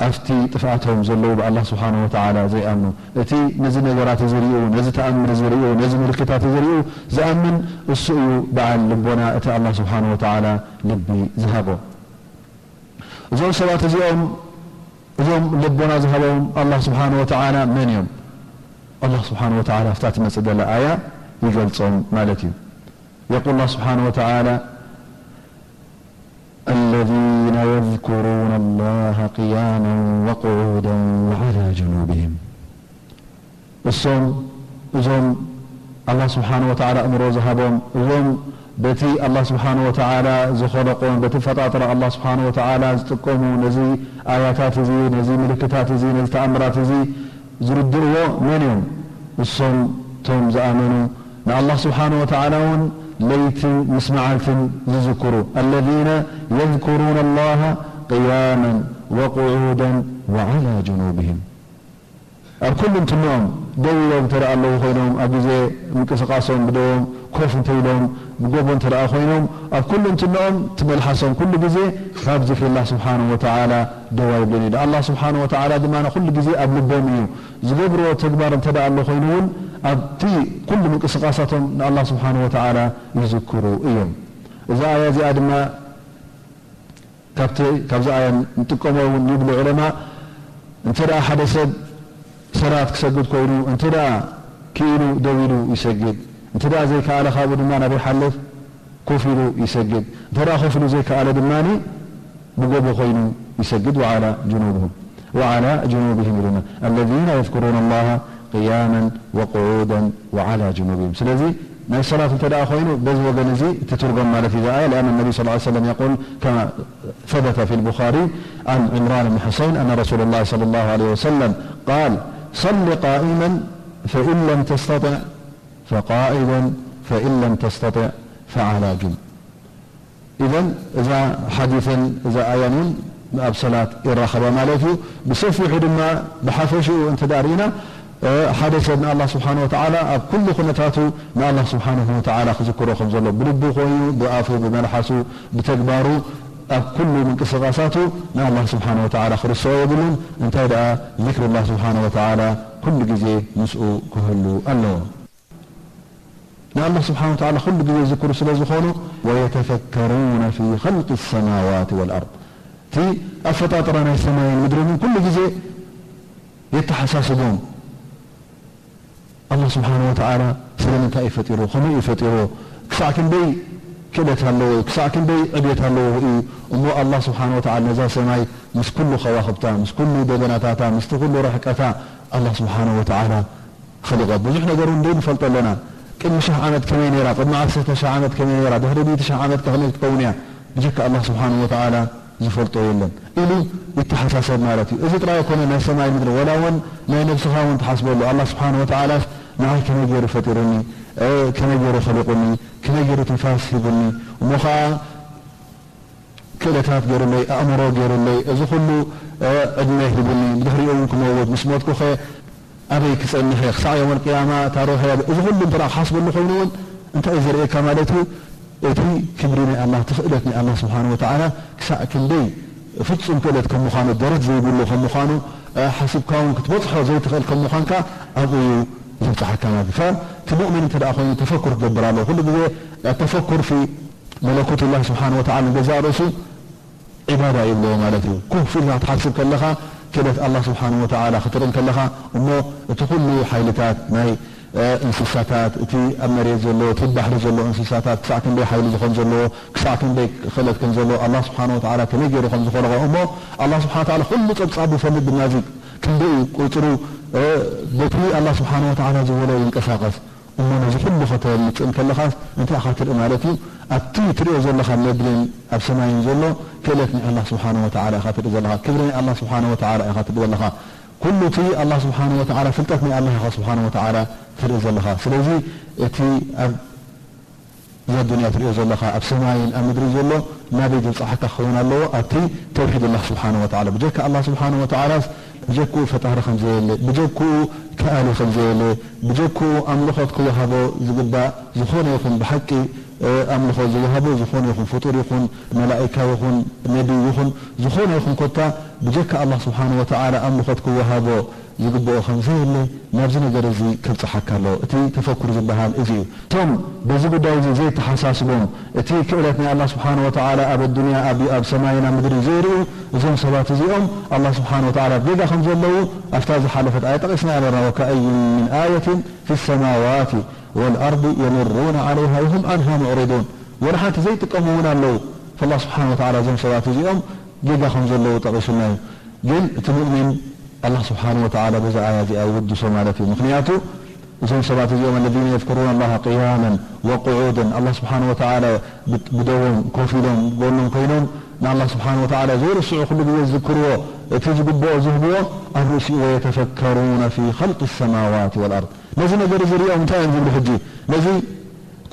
ኣብቲ ጥፍኣቶም ዘለዉ ብኣላህ ስብሓነሁ ወተዓላ ዘይኣምኑ። እቲ ነዚ ነገራት እዚ ርእዩ፣ ነዚ ተኣምር እዚ ርእዩ፣ ነዚ ምልክታት እዚ ርእዩ ዝኣምን እሱ እዩ በዓል ልቦና፣ እቲ ኣላህ ስብሓነሁ ወተዓላ ልቢ ዝሃቦ። እዞም ሰባት እዚኦም፣ እዞም ልቦና ዝሃቦም ኣላህ ስብሓነሁ ወተዓላ መን እዮም? ኣላህ ስብሓነሁ ወተዓላ ኣብታ ትመጽእ ዘላ ኣያ ይገልጾም ማለት እዩ። የቁል ኣላህ ስብሓነሁ ወተዓላ፣ الذين يذكرون الله قياما وقعودا وعلى جنوبهم። እሶም፣ እዞም ኣላህ ስብሓነሁ ወተዓላ እምሮ ዝሃቦም፣ እዞም በቲ ኣላህ ስብሓነሁ ወተዓላ ዝኸለቆም፣ በቲ ፈጣጥራ ኣላህ ስብሓነሁ ወተዓላ ዝጥቀሙ፣ ነዚ ኣያታት እዚ፣ ነዚ ምልክታት እዚ፣ ነዚ ተኣምራት እዚ ዝርድእዎ መን እዮም? እሶም እቶም ዝኣመኑ፣ ንኣላህ ስብሓነሁ ወተዓላ እውን ለይትን ምስ መዓልትን ዝዝክሩ። الذين يذكرون الله قياما وقعودا وعلى جنوبهم። ኣብ ኩሉ እንትንኦም ደው ኢሎም እንተ ደኣ ኣለዉ ኮይኖም፣ ኣብ ግዜ ምንቅስቓሶም ብደዎም ኮፍ እንተ ኢሎም፣ ብጎቦ እንተ ደኣ ኮይኖም፣ ኣብ ኩሉ እንትንኦም እቲ መልሓሶም ኩሉ ግዜ ካብ ዝክሪ ኣላህ ስብሓነሁ ወተዓላ ደው ኣይብልን እዩ። ኣላህ ስብሓነሁ ወተዓላ ድማ ኩሉ ግዜ ኣብ ልቦም እዩ። ዝገብርዎ ተግባር እንተ ደኣ ኣሎ ኮይኑ እውን፣ ኣብቲ ኩሉ ምንቅስቓሳቶም ንኣላህ ስብሓነሁ ወተዓላ ይዝክሩ እዮም። እዛ ኣያ እዚኣ ድማ ካብቲ፣ ካብዚ ኣያ ንጥቀሞ እውን ይብሉ ዑለማ፣ እንተ ደኣ ሓደ ሰብ ሰላት ክሰግድ ኮይኑ፣ እንተ ደኣ ክኢሉ ደው ኢሉ ይሰግድ፣ እንተ ደኣ ዘይከኣለ ካብኡ ድማ ናብ ይሓልፍ፣ ኮፍ ኢሉ ይሰግድ፣ እንተ ደኣ ኮፍ ኢሉ ዘይከኣለ ድማ ብጎቦ ኮይኑ ይሰግድ፣ وعلى جنوبهم، وعلى جنوبهم ኢሉና። الذين يذكرون الله قياما وقعودا وعلى جنوبهم። ስለዚ ናይ ሰላት እንተ ደኣ ኮይኑ በዚ ወገን እዚ ትትርጎም ማለት እዩ። لأن النبي صلى الله عليه وسلم يقول كما ثبت في البخاري عن عمران بن حصين أن رسول الله صلى الله عليه وسلم قال: صل قائما فإن لم تستطع فقاعدا فإن لم تستطع فعلى جنب. ኢዘን እዛ ሓዲስን እዛ ኣያን እውን ኣብ ሰላት ይራኸባ ማለት እዩ። ብሰፊሑ ድማ ብሓፈሽኡ እንተ ደኣ ርኢና፣ እ፣ ሓደ ሰብ ንኣላህ ስብሓነ ወተዓላ ኣብ ኩሉ ኩነታቱ ንኣላህ ስብሓነሁ ወተዓላ ክዝክሮ ከም ዘሎ፣ ብልቡ ኮይኑ፣ ብኣፉ፣ ብመልሓሱ፣ ብተግባሩ፣ ኣብ ኩሉ ምንቅስቓሳቱ ንኣላህ ስብሓነ ወተዓላ ክርስዖ የብሉን። እንታይ ደኣ ዚክሪ ኣላህ ስብሓነ ወተዓላ ኩሉ ግዜ ምስኡ ክህሉ ኣለዎ። ንኣላህ ስብሓነ ወተዓላ ኩሉ ግዜ ዝዝክሩ ስለ ዝኾኑ፣ ወየተፈከሩነ ፊ ኸልቂ ሰማዋት ወልኣርድ፣ እቲ ኣፈጣጥራ ናይ ሰማይን ምድርን ኩሉ ግዜ የተሓሳስቦም። ኣላህ ስብሓነ ወተዓላ ስለምንታይ እዩ ፈጢሩ? ከመይ እዩ ፈጢሩ? ክሳዕ ክንደይ ክእለት ኣለዎ? ክሳዕ ክንደይ ዕብየት ኣለዎ እዩ? እሞ ኣላህ ስብሓነ ወተዓላ ነዛ ሰማይ ምስ ኩሉ ከዋኽብታ፣ ምስ ኩሉ ደበናታታ፣ ምስቲ ኩሉ ርሕቀታ ኣላህ ስብሓነ ወተዓላ ኸሊቓ። ብዙሕ ነገር እውን ዘይንፈልጦ ኣለና። ቅድሚ ሽሕ ዓመት ከመይ ነይራ፣ ቅድሚ ዓሰርተ ሽሕ ዓመት ከመይ ነይራ፣ ድሕሪ ሚእቲ ሽሕ ዓመት ከመይ ክትከውን እያ፣ ብጀካ ኣላህ ስብሓንሁ ወተዓላ ዝፈልጦ የለን ኢሉ ይተሓሳሰብ ማለት እዩ። እዚ ጥራይ ኣይኮነ፣ ናይ ሰማይ ምድሪ፣ ወላ እውን ናይ ነብስኻ እውን ትሓስበሉ። ኣላህ ስብሓንሁ ወተዓላስ ንዓይ ከመይ ገይሩ ፈጢሩኒ፣ እ፣ ከመይ ገይሩ ኸሊቁኒ፣ ከመይ ገይሩ ትንፋስ ሂቡኒ፣ እሞ ኸዓ ክእለታት ገይሩለይ፣ ኣእምሮ ገይሩለይ፣ እዚ ኩሉ፣ እ፣ ዕድመ ሂቡኒ፣ ብድሕሪኡ እውን ክመውት፣ ምስ ሞትኩኸ ኣበይ ክጸንሕ እየ? ክሳዕ የውመል ቅያማ እታ ሩሕ እያ። እዚ ኩሉ እንተ ደኣ ክሓስበሉ ኮይኑ እውን እንታይ እዩ ዘርእየካ ማለት እዩ? እቲ ክብሪ ናይ ኣላህ፣ እቲ ክእለት ናይ ኣላህ ስብሓነ ወተዓላ ክሳዕ ክንደይ ፍጹም ክእለት ከም ምዃኑ፣ ደረት ዘይብሉ ከም ምዃኑ፣ እ፣ ሓሲብካ እውን ክትበጽሖ ዘይትኽእል ከም ምዃንካ ኣብኡ እዩ ዘብጽሓካ ማለት እዩ። ፈ-፣ እቲ ሙእሚን እንተ ደኣ ኮይኑ ተፈኩር ክገብር ኣለዎ። ኩሉ ግዜ ተፈኩር ፊ መለኩቱላህ ስብሓነ ወተዓላ ንገዛእ ርእሱ ዒባዳ ይብልዎ ማለት እዩ። ኮፍ ኢልካ ክትሓስብ ከለኻ፣ ክእለት ኣላህ ስብሓነ ወተዓላ ክትርኢ ከለኻ፣ እሞ እቲ ኩሉ ሓይልታት ናይ፣ እ፣ እንስሳታት፣ እቲ ኣብ መሬት ዘሎ፣ እቲ ባሕሪ ዘሎ እንስሳታት ክሳዕ ክንደይ ሓይሊ ከም ዘለዎ፣ ክሳዕ ክንደይ ክእለት ከም ዘለዎ፣ ኣላህ ስብሓነ ወተዓላ ከመይ ገይሩ ከም ዝኸለቖ፣ እሞ ኣላህ ስብሓነ ወተዓላ ኩሉ ጸብጻቡ ይፈልጥ ድማ፣ እዚ ክንደይ እዩ ቁጽሩ፣ እ፣ በቲ ኣላህ ስብሓነ ወተዓላ ዝበሎ ይንቀሳቐስ። እሞ ነዚ ኩሉ ከተምጽእ እንከለኻስ እንታይ ኢኻ ትርኢ ማለት እዩ? ኣብቲ ትሪኦ ዘለኻ ምድርን ኣብ ሰማይን ዘሎ ክእለት ናይ ኣላህ ስብሓነ ወተዓላ ኢኻ ትርኢ ዘለኻ። ክብሪ ናይ ኣላህ ስብሓነ ወተዓላ ኢኻ ትርኢ ዘለኻ። ኩሉ እቲ ኣላህ ስብሓነ ወተዓላ፣ ፍልጠት ናይ ኣላህ ኢኻ ስብሓነ ወተዓላ ትርኢ ዘለኻ። ስለዚ እቲ ኣብ እዛ ዱንያ ትሪኦ ዘለኻ፣ ኣብ ሰማይን ኣብ ምድርን ዘሎ ናበይ ዘብጽሓካ ክኸውን ኣለዎ? ኣብቲ ተውሒድ ኣላህ ስብሓነ ወተዓላ። ብጀካ ኣላህ ስብሓነ ወተዓላስ ብጀክኡ ፈጣሪ ከም ዘየለ፣ ብጀክኡ ከኣሊ ከም ዘየለ፣ ብጀክኡ ኣምልኾት ክወሃቦ ዝግባእ ዝኾነ ይኹን ብሓቂ፣ እ፣ ኣምልኾ ዝወሃቦ ዝኾነ ይኹን ፍጡር ይኹን መላኢካ ይኹን ነቢይ ይኹን ዝኾነ ይኹን ኮታ ብጀካ ኣላህ ስብሓነ ወተዓላ ኣምልኾት ክወሃቦ ዝግብኦ ከም ዘየለ ናብዚ ነገር እዚ ከብጽሓካ ኣለዎ። እቲ ተፈኩር ዝበሃል እዚ እዩ። እቶም በዚ ጉዳይ እዚ ዘይተሓሳስቦም፣ እቲ ክእለት ናይ ኣላህ ስብሓነ ወተዓላ ኣብ ኣዱንያ፣ ኣብ፣ ኣብ ሰማይን ኣብ ምድርን ዘይርእዩ፣ እዞም ሰባት እዚኦም ኣላህ ስብሓነ ወተዓላ ኣብ ጌጋ ከም ዘለዉ ኣብታ ዝሓለፈት ኣያ ጠቒስና ነርና። ወከኣይን ሚን ኣየትን ፊ ሰማዋት ወልኣርድ የሙሩነ ዓለይሃ ወሁም ዓንሃ ሙዕሪዱን። ወላ ሓንቲ ዘይጥቀሙ እውን ኣለዉ። ፈላህ ስብሓነ ወተዓላ እዞም ሰባት እዚኦም ጌጋ ከም ዘለዉ ጠቒሱልና እዩ። ግን እቲ ሙእሚን ኣላህ ስብሓነ ወተዓላ በዛ ኣያ እዚኣ ይውድሶ ማለት እዩ። ምኽንያቱ እዞም ሰባት እዚኦም፣ الذين يذكرون الله قياما وقعودا، ኣላህ ስብሓነ ወተዓላ ብ-፣ ብደዎም ኮፍ ኢሎም፣ ጎኖም ኮይኖም ንኣላህ ስብሓነ ወተዓላ ዘይርስዑ፣ ኩሉ ግዜ ዝዝክርዎ፣ እቲ ዝግብኦ ዝህብዎ፣ ኣብ ርእሲኡ، ويتفكرون في خلق السماوات والأرض። ነዚ ነገር እዚ ሪኦም እንታይ እዮም ዝብሉ ሕጂ? ነዚ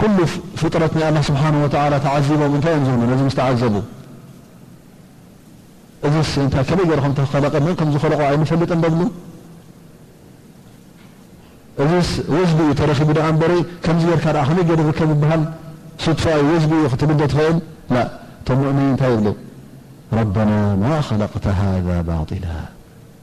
ኩሉ ፍ-፣ ፍጥረት ናይ ኣላህ ስብሓነ ወተዓላ ተዓዚቦም እንታይ እዮም ዝብሉ ነዚ ምስ ተዓዘቡ? እዚስ እንታይ ከመይ ገይሩ ከም ተኸለቐ፣ መን ከም ዝኸለቖ ኣይንፈልጥን ዶ ብሉ? እዚስ ወዝቢ እዩ ተረኺቡ ደኣ እምበሪ፣ ከምዚ ጌርካ ደኣ ከመይ ገይሩ ይርከብ ይበሃል? ሱድፋ እዩ፣ ወዝቢ እዩ ክትብል ዶ ትኽእል? ላ፣ እቶም ሙእሚኒን እንታይ ይብሉ? ረበና ማ ኸለቅተ ሃዛ ባጢላ።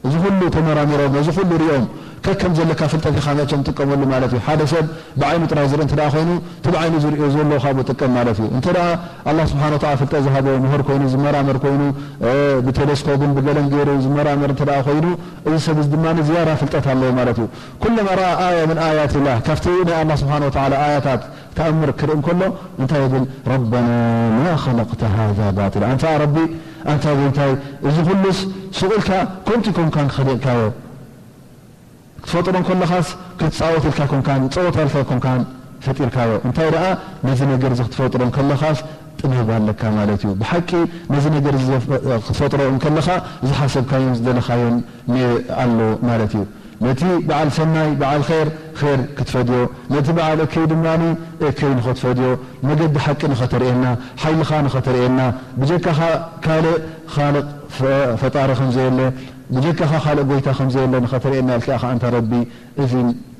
እዚ ኩሉ ተመራሚሮም፣ ነዚ ኩሉ ሪኦም፣ ከከም ዘለካ ፍልጠት ኢኻ መቸም ትጥቀመሉ ማለት እዩ። ሓደ ሰብ ብዓይኑ ጥራይ ዝርኢ እንተ ደኣ ኮይኑ፣ እቲ ብዓይኑ ዝርእዮ ዘሎ ካብኡ ጥቀም ማለት እዩ። እንተ ደኣ ኣላህ ስብሓነ ወተዓላ ፍልጠት ዝሃቦ ምሁር ኮይኑ፣ ዝመራመር ኮይኑ፣ እ፣ ብቴሌስኮፕን ብገለን ገይሩ ዝመራመር እንተ ደኣ ኮይኑ፣ እዚ ሰብ እዚ ድማ ዝያዳ ፍልጠት ኣለዎ ማለት እዩ። ኩለማ ረኣ ኣያ ምን ኣያትላህ፣ ካብቲ ናይ ኣላህ ስብሓነ ወተዓላ ኣያታት ተኣምር ክርኢ እንከሎ እንታይ ይብል? ረበና ማ ኸለቅተ ሃዛ ባጢላ። ኣንታ ረቢ፣ ኣንታ ጎይታይ፣ እዚ ኩሉስ ስቕ ኢልካ ኮንቱ ኣይኮንካን ኸሊቕካዮ። ክትፈጥሮ እንከለኻስ ክትጻወት ኢልካ ኣይኮንካን፣ ጸወታ ኢልካ ኣይኮንካን ፈጢርካዮ። እንታይ ደኣ ነዚ ነገር እዚ ክትፈጥሮ እንከለኻስ ጥበብ ኣለካ ማለት እዩ። ብሓቂ ነዚ ነገር እዚ ዘፍ-፣ ክትፈጥሮ እንከለኻ ዝሓሰብካዮን ዝደለኻዮን ነ-፣ ኣሎ ማለት እዩ። ነቲ በዓል ሰናይ፣ በዓል ኼር፣ ኼር ክትፈድዮ፣ ነቲ በዓል እከይ ድማ እከይ ንኸትፈድዮ፣ መገዲ ሓቂ ንኸተርእየና፣ ሓይልኻ ንኸተርእየና፣ ብጀካኻ ካልእ ኻልቕ ፈ-፣ ፈጣሪ ከም ዘየለ፣ ብጀካኻ ካልእ ጎይታ ከም ዘየለ ንኸተርእየና ኢልካ ኢኻ ኣንታ ረቢ፣ እዚ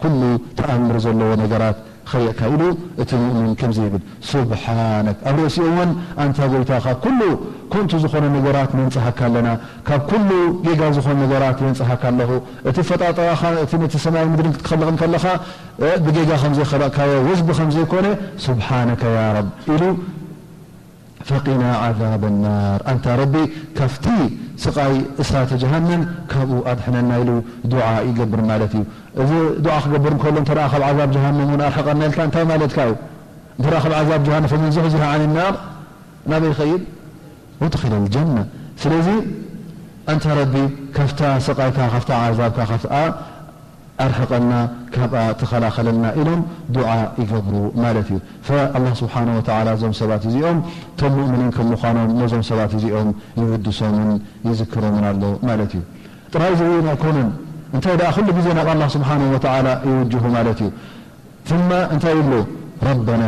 ኩሉ ተኣምር ዘለዎ ነገራት ኸሪእካ ኢሉ እቲ ሙእሚን ከምዚ ይብል፣ ሱብሓነክ። ኣብ ርእሲኡ እውን ኣንታ ጎይታኻ ኩሉ ኮንቱ ዝኾነ ነገራት ነንጽሃካ ኣለና፣ ካብ ኩሉ ጌጋ ዝኾነ ነገራት የንጽሃካ ኣለኹ። እቲ ፈጣጠራኻ፣ እቲ ነቲ ሰማይ ምድርን ክትኸልቕ እንከለኻ፣ እ፣ ብጌጋ ከም ዘይኸለቕካዮ፣ ወዝቢ ከም ዘይኮነ፣ ሱብሓነከ ያ ረብ ኢሉ ፈቂና ዓዛበ ናር፣ ኣንታ ረቢ ካብቲ ስቓይ እሳተ ጀሃነም ካብኡ ኣድሕነና ኢሉ ዱዓ ይገብር ማለት እዩ። እዚ ዱዓ ክገብር እንከሎ እንተ ደኣ ካብ ዓዛብ ጀሃነም እውን ኣርሕቐና ኢልካ እንታይ ማለትካ እዩ? እንተ ደኣ ካብ ዓዛብ ጀሃነም ፈመን ዙሕዚሐ ዓኒ ናር ናበይ ይኸይድ? ወድኺለ ልጀነ። ስለዚ ኣንታ ረቢ ካብታ ስቓይካ፣ ካብታ ዓዛብካ፣ ካብታ ኣርሕቐና፣ ካብኣ ተኸላኸለልና ኢሎም ዱዓ ይገብሩ ማለት እዩ። ፈኣላህ ስብሓነ ወተዓላ እዞም ሰባት እዚኦም እቶም ሙእምኒን ከም ምዃኖም ነዞም ሰባት እዚኦም ይውድሶምን ይዝክሮምን ኣሎ ማለት እዩ። ጥራይ እዚ እውን ኣይኮነን፣ እንታይ ደኣ ኩሉ ግዜ ናብ ኣላህ ስብሓነ ወተዓላ ይውጅሁ ማለት እዩ። ثم እንታይ ይብሉ? ረበና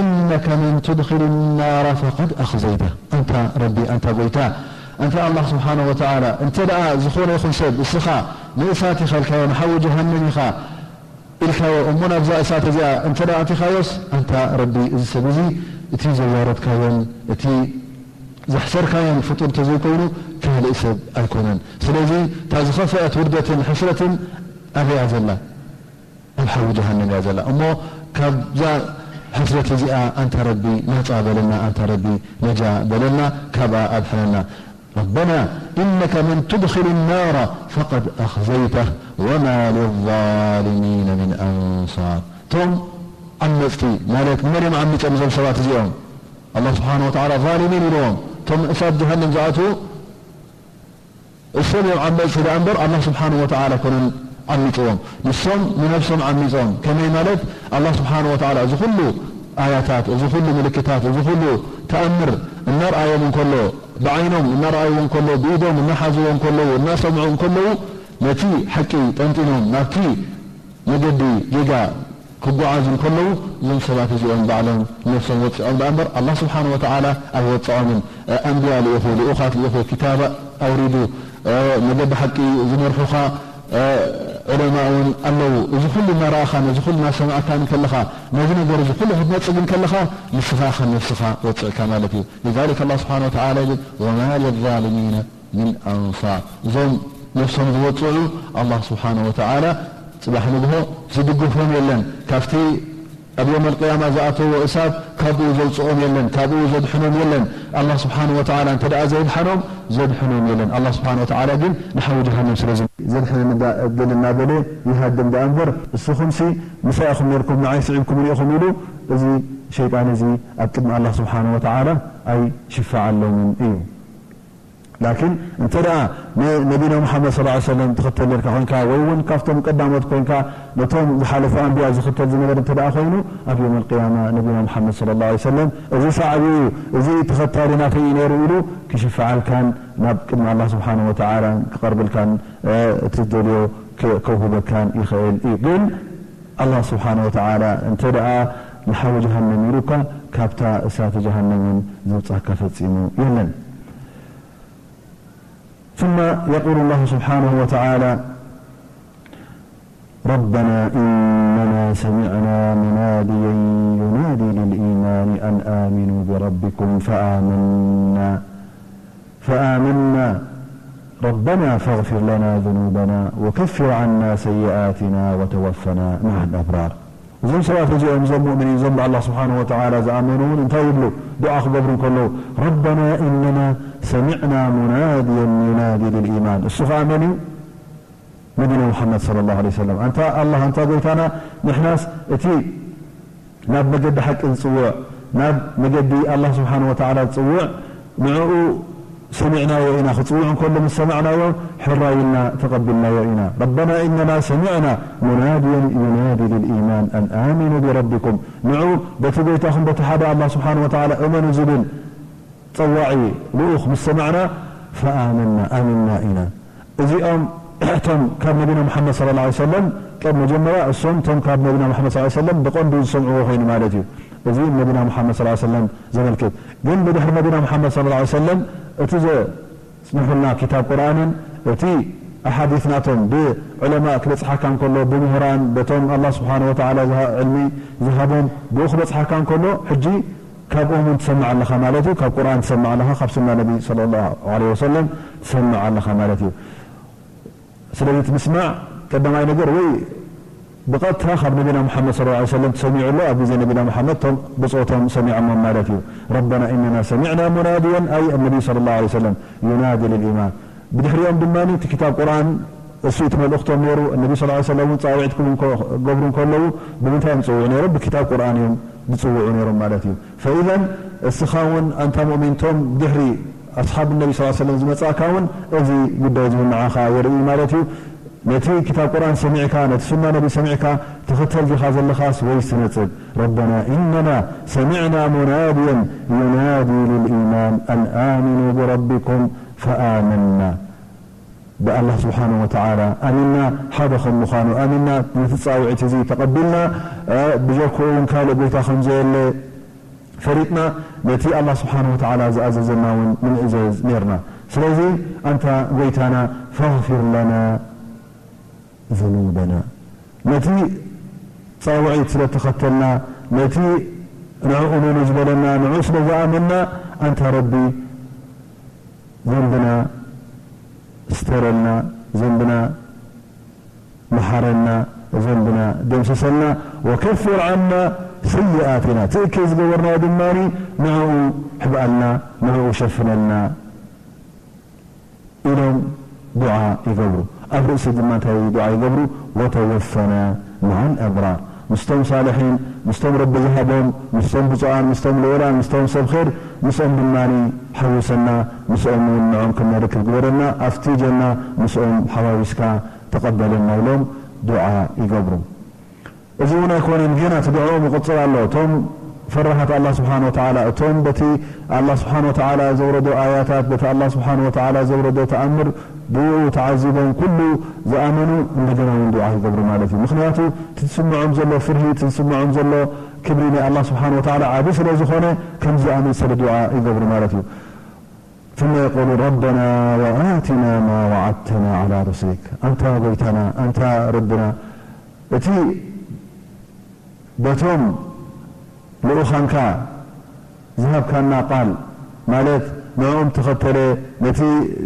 ኢነከ መን ቱድኺል ናራ ፈቀድ ኣኽዘይተ። ኣንታ ረቢ፣ ኣንታ ጎይታ፣ ኣንታ ኣላህ ስብሓነ ወተዓላ፣ እንተ ደኣ ዝኾነ ይኹን ሰብ እስኻ ንእሳት ኢኻ ኢልካዮ፣ ንሓዊ ጀሃነም ኢኻ ኢልካዮ፣ እሞ ናብዛ እሳት እዚኣ እንተ ደኣ ኣእቲኻዮስ፣ ኣንታ ረቢ፣ እዚ ሰብ እዚ እቲ ዘዋረድካዮን እቲ ዘሕሰርካዮን ፍጡር እንተዘይኮይኑ ካልእ ሰብ ኣይኮነን። ስለዚ እታ ዝኸፍአት ውርደትን ሕስረትን ኣበይ እያ ዘላ? ኣብ ሓዊ ጀሃነም እያ ዘላ። እሞ ካብዛ ሕስረት እዚኣ ኣንታ ረቢ ናጻ በለና፣ ኣንታ ረቢ ነጃ በለና፣ ካብኣ ኣድሕነና። ረበና ኢነከ መን ቱድኺል ናራ ፈቀድ ኣኽዘይተህ ወማ ሊዛሊሚነ ሚን ኣንሳር። እቶም ዓመፅቲ ማለት ንመን እዮም ዓሚፆም እዞም ሰባት እዚኦም? ኣላህ ስብሓነ ወተዓላ ዛሊሚን ኢልዎም። እቶም እሳት ጀሃነም ዝኣትዉ እሶም እዮም ዓመፅቲ ደኣ እምበር ኣላህ ስብሓነ ወተዓላ ኣይኮነን ዓሚፅዎም። ንሶም ንነብሶም ዓሚፆም። ከመይ ማለት? ኣላህ ስብሓነ ወተዓላ እዚ ኩሉ ኣያታት፣ እዚ ኩሉ ምልክታት፣ እዚ ኩሉ ተኣምር እናርኣዮም እንከሎ፣ ብዓይኖም እናርኣይዎ እንከሎ፣ ብኢዶም እናሓዝዎ እንከለዉ፣ እናሰምዑ እንከለዉ፣ ነቲ ሓቂ ጠንጢኖም ናብቲ መገዲ ጌጋ ክጓዓዙ እንከለዉ፣ እዞም ሰባት እዚኦም ባዕሎም ነብሶም ወጺዖም ደኣ እምበር፣ ኣላህ ስብሓነ ወተዓላ ኣይወጽዖምን። ኣንብያ ልኢኹ፣ ልኡኻት ልኢኹ፣ ክታብ ኣውሪዱ፣ መገዲ ሓቂ ዝመርሑኻ ዑለማ እውን ኣለዉ። እዚ ኩሉ እናረኣኻ፣ ነዚ ኩሉ እናሰማዕካ እንከለኻ፣ ነዚ ነገር እዚ ኩሉ ክትነጽግ እንከለኻ፣ ንስኻ ከም ነብስኻ ወጺዕካ ማለት እዩ። لذلك ኣላህ ስብሓነ ወተዓላ ይብል፣ ወማ ሊዛሊሚነ ሚን ኣንሳር። እዞም ነብሶም ዝወጽዑ ኣላህ ስብሓነ ወተዓላ ጽባሕ ንግሆ ዝድግፎም የለን። ካብቲ ኣብ የውመል ቅያማ ዝኣተዎ እሳት ካብኡ ዘውጽኦም የለን፣ ካብኡ ዘድሕኖም የለን። ኣላህ ስብሓነ ወተዓላ እንተ ደኣ ዘይድሓኖም ዘድሕኖም የለን። ኣላህ ስብሓነ ወተዓላ ግን ንሓዊ ጀሃነም ስለ ዝ-፣ ዘድሕነኒ እባ እብል እናበለ ይሃድም ደኣ እምበር፣ እስኹምሲ ምሳይ ኢኹም ነይርኩም፣ ንዓይ ስዒብኩምኒ ኢኹም ኢሉ እዚ ሸይጣን እዚ ኣብ ቅድሚ ኣላህ ስብሓነ ወተዓላ ኣይሽፈዓሎምን እዩ። ላኪን እንተ ደኣ ንነቢና ሙሓመድ ሰለላሁ ዐለይሂ ወሰለም ትኽተል ነርካ ኮይንካ፣ ወይ እውን ካብቶም ቀዳሞት ኮይንካ ነቶም ዝሓለፉ ኣንብያ ዝኽተል ዝነበረ እንተ ደኣ ኮይኑ፣ ኣብ የውመል ቅያማ ነቢና ሙሓመድ ሰለላሁ ዐለይሂ ወሰለም፣ "እዚ ሰዓቢ እዩ፣ እዚ ተኸታሊ ናተይ እዩ ነይሩ" ኢሉ ክሽፍዓልካን ናብ ቅድሚ ኣላህ ስብሓነሁ ወተዓላ ክቐርብልካን፣ እ፣ እቲ ትደልዮ ከ-፣ ከውህበካን ይኽእል እዩ። ግን ኣላህ ስብሓነሁ ወተዓላ እንተ ደኣ ንሓዊ ጀሃነም ኢሉካ፣ ካብታ እሳተ ጀሃነም እውን ዘውጻካ ፈጺሙ የለን። ثم يقول الله سبحانه وتعالى: ربنا إننا سمعنا مناديا ينادي للإيمان أن آمنوا بربكم فآمنا، فآمنا، ربنا فاغفر لنا ذنوبنا وكفر عنا سيئاتنا وتوفنا مع الأبرار. እዞም ሰባት እዚኦም፣ እዞም ሙእሚኒን፣ እዞም ብኣላህ ስብሓነሁ ወተዓላ ዝኣመኑ እውን እንታይ ይብሉ? ዱዓ ክገብሩ እንከለዉ፣ ረበና ኢነና ሰሚዕና ሙናድየን ዩናዲ ልልኢማን። እሱ ኸዓ መን እዩ? ነቢና ሙሓመድ ሰለላሁ ዐለይሂ ወሰለም። ኣንታ ኣላህ፣ ኣንታ ጎይታና፣ ንሕናስ እቲ ናብ መገዲ ሓቂ ዝጽውዕ፣ ናብ መገዲ ኣላህ ስብሓነሁ ወተዓላ ዝጽውዕ፣ ንዕኡ ሰሚዕናዮ ኢና፣ ክጽውዕ እንከሎ ምስ ሰማዕናዮ፣ ሕራይ ኢልና ተቐቢልናዮ ኢና። ረበና ኢነና ሰሚዕና ሙናድየን ዩናዲ ልልኢማን ኣን ኣሚኑ ቢረቢኩም። ንዑ በቲ ጎይታኹም፣ በቲ ሓደ ኣላህ ስብሓነሁ ወተዓላ እመኑ ዝብል ጸዋዒ ልኡኽ ምስ ሰማዕና፣ ፈኣመና፣ ኣሚንና ኢና። እዚኦም እቶም ካብ ነቢና ሙሓመድ ሰለላሁ ዐለይሂ ወሰለም፣ ቀም መጀመርያ እሶም እቶም ካብ ነቢና ሙሓመድ ሰለላሁ ዐለይሂ ወሰለም ብቐንዱ ዝሰምዕዎ ኮይኑ ማለት እዩ። እዚ ነቢና ሙሓመድ ሰለላሁ ዐለይሂ ወሰለም ዘመልክት። ግን ብድሕሪ ነቢና ሙሓመድ ሰለላሁ ዐለይሂ ወሰለም እቲ ዘጽንሑልና ኪታብ ቁርኣንን እቲ ኣሓዲስ ናቶም ብዑለማ ክበጽሓካ እንከሎ፣ ብምሁራን፣ በቶም ኣላህ ስብሓነሁ ወተዓላ ዝሃ-፣ ዕልሚ ዝሃቦም ብኡ ክበጽሓካ እንከሎ፣ ሕጂ ካብኦም እውን ትሰምዕ ኣለኻ ማለት እዩ። ካብ ቁርኣን ትሰምዕ ኣለኻ፣ ካብ ሱና ነቢ ሰለላሁ ዐለይሂ ወሰለም ትሰምዕ ኣለኻ ማለት እዩ። ስለዚ እቲ ምስማዕ ቀዳማይ ነገር ወይ ብቐጥታ ካብ ነቢና ሙሓመድ ሰለላሁ ዐለይሂ ወሰለም ተሰሚዑ ኣሎ፣ ኣብ ግዜ ነቢና ሙሓመድ እቶም ብጾቶም ሰሚዖሞም ማለት እዩ። ረበና ኢነና ሰሚዕና ሙናድየን፣ ኣይ ነቢ ሰለላሁ ዐለይሂ ወሰለም፣ ዩናዲ ልልኢማን። ብድሕሪኦም ድማ እቲ ክታብ ቁርኣን እሱ እቲ መልእኽቶም ነይሩ። ነቢ ሰለላሁ ዐለይሂ ወሰለም እውን ጻውዒት ክብሉ እንከ-፣ ገብሩ እንከለዉ ብምንታይ እዮም ዝጽውዑ ነይሮም? ብክታብ ቁርኣን እዮም ዝጽውዑ ነይሮም ማለት እዩ። ፈኢዘን እስኻ እውን ኣንታ ሙእሚን፣ እቶም ድሕሪ ኣስሓብ ነቢ ሰለላሁ ዐለይሂ ወሰለም ዝመጻእካ እውን እዚ ጉዳይ እዚ እውን ንዓኻ የርኢ ማለት እዩ። ነቲ ክታብ ቁርኣን ሰሚዕካ፣ ነቲ ሱና ነቢ ሰሚዕካ ትኽተል ዲኻ ዘለኻስ ወይስ ትነጽግ? ረበና ኢነና ሰሚዕና ሙናድየን ዩናዲ ልልኢማን ኣን ኣሚኑ ብረቢኩም ፈኣመና። ብኣላህ ስብሓነ ወተዓላ ኣሚንና፣ ሓደ ከም ምዃኑ ኣሚንና፣ ነቲ ጻውዒት እዚ ተቐቢልና፣ እ፣ ብጀክኡ እውን ካልእ ጎይታ ከም ዘየለ ፈሊጥና፣ ነቲ ኣላህ ስብሓነ ወተዓላ ዝኣዘዘና እውን ንምእዘዝ ኔርና። ስለዚ ኣንታ ጎይታና ፈግፊር ለና ذኑበና፣ ነቲ ጻውዒት ስለ ተኸተልና፣ ነቲ ንዕኡ መኑ ዝበለና ንዕኡ ስለ ዝኣመንና፣ ኣንታ ረቢ ዘንብና ስተረልና፣ ዘንብና መሓረና፣ ዘንብና ደምስሰልና፣ ወከፍር ዓና ሰይኣትና፣ ትእከይ ዝገበርናዮ ድማ ንዕኡ ሕብኣልና፣ ንዕኡ ሸፍነልና ኢሎም ዱዓ ይገብሩ። ኣብ ርእሲ ድማ እንታይ ዱዓ ይገብሩ? ወተወፈና መዓል ኣብራር፣ ምስቶም ሳልሒን፣ ምስቶም ረቢ ዝሃቦም፣ ምስቶም ብፁዓን፣ ምስቶም ልኡላን፣ ምስቶም ሰብ ኼር፣ ምስኦም ድማ ሓውሰና፣ ምስኦም እውን ንዖም ክነርክብ ግበረና፣ ኣብቲ ጀና ምስኦም ሓዋዊስካ ተቐበለና ኢሎም ዱዓ ይገብሩ። እዚ እውን ኣይኮነን፣ ገና እቲ ዱዓኦም ይቕጽል ኣሎ። እቶም ፈራሃት ኣላህ ስብሓነ ወተዓላ፣ እቶም በቲ ኣላህ ስብሓነ ወተዓላ ዘውረዶ ኣያታት፣ በቲ ኣላህ ስብሓነ ወተዓላ ዘውረዶ ተኣምር ብኡ ተዓዚቦም ኩሉ ዝኣመኑ እንደገና እውን ዱዓ ይገብሩ ማለት እዩ። ምኽንያቱ እቲ ዝስምዖም ዘሎ ፍርሂ፣ እቲ ዝስምዖም ዘሎ ክብሪ ናይ ኣላህ ስብሓነ ወተዓላ ዓቢ ስለ ዝኾነ፣ ከም ዝኣምን ሰብ ዱዓ ይገብሩ ማለት እዩ። ثم يقول ربنا وآتنا ما وعدتنا على رسلك، ኣንታ ጎይታና፣ ኣንታ ረብና፣ እቲ በቶም ልኡኻንካ ዝሃብካና ቃል፣ ማለት ንዕኦም ተኸተለ፣ ነቲ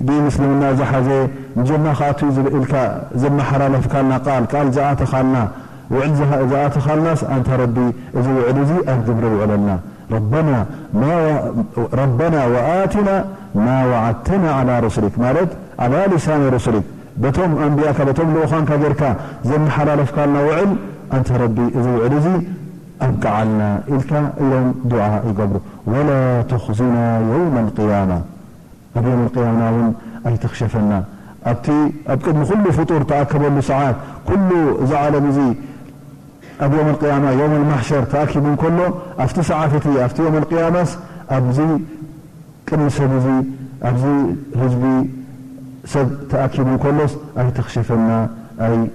ዲን እስልምና ዝሓዘ፣ ንጀና ክኣቱ እዩ ዝብ-፣ ኢልካ ዘመሓላለፍካልና ቃል፣ ቃል ዝኣተኻልና፣ ውዕል ዝሃ-፣ ዝኣተኻልናስ፣ ኣንታ ረቢ፣ እዚ ውዕል እዚ ኣብ ግብሪ ውዕለልና። ረበና ማ ወ-፣ ረበና ወኣቲና ማ ወዓድተና ዓላ ሩስሊክ፣ ማለት ዓላ ሊሳኒ ሩስሊክ፣ በቶም ኣንብያካ፣ በቶም ልኡኻንካ ጌርካ ዘመሓላለፍካልና ውዕል፣ ኣንታ ረቢ፣ እዚ ውዕል እዚ ኣብቅዓልና ኢልካ ኢሎም ዱዓ ይገብሩ። ወላ ቱኽዚና የውመ ልቅያማ፣ ኣብ የውም ኣልቅያማ እውን ኣይትኽሸፈና። ኣብቲ ኣብ ቅድሚ ኩሉ ፍጡር ተኣከበሉ ሰዓት፣ ኩሉ እዚ ዓለም እዚ ኣብ የውም ኣልቅያማ፣ የውም ኣልማሕሸር ተኣኪቡ እንከሎ፣ ኣብቲ ሰዓት እቲ፣ ኣብቲ የውም ኣልቅያማስ፣ ኣብዚ ቅድሚ ሰብ እዚ፣ ኣብዚ ህዝቢ ሰብ ተኣኪቡ እንከሎስ፣ ኣይትኽሸፈና፣ ኣይ-፣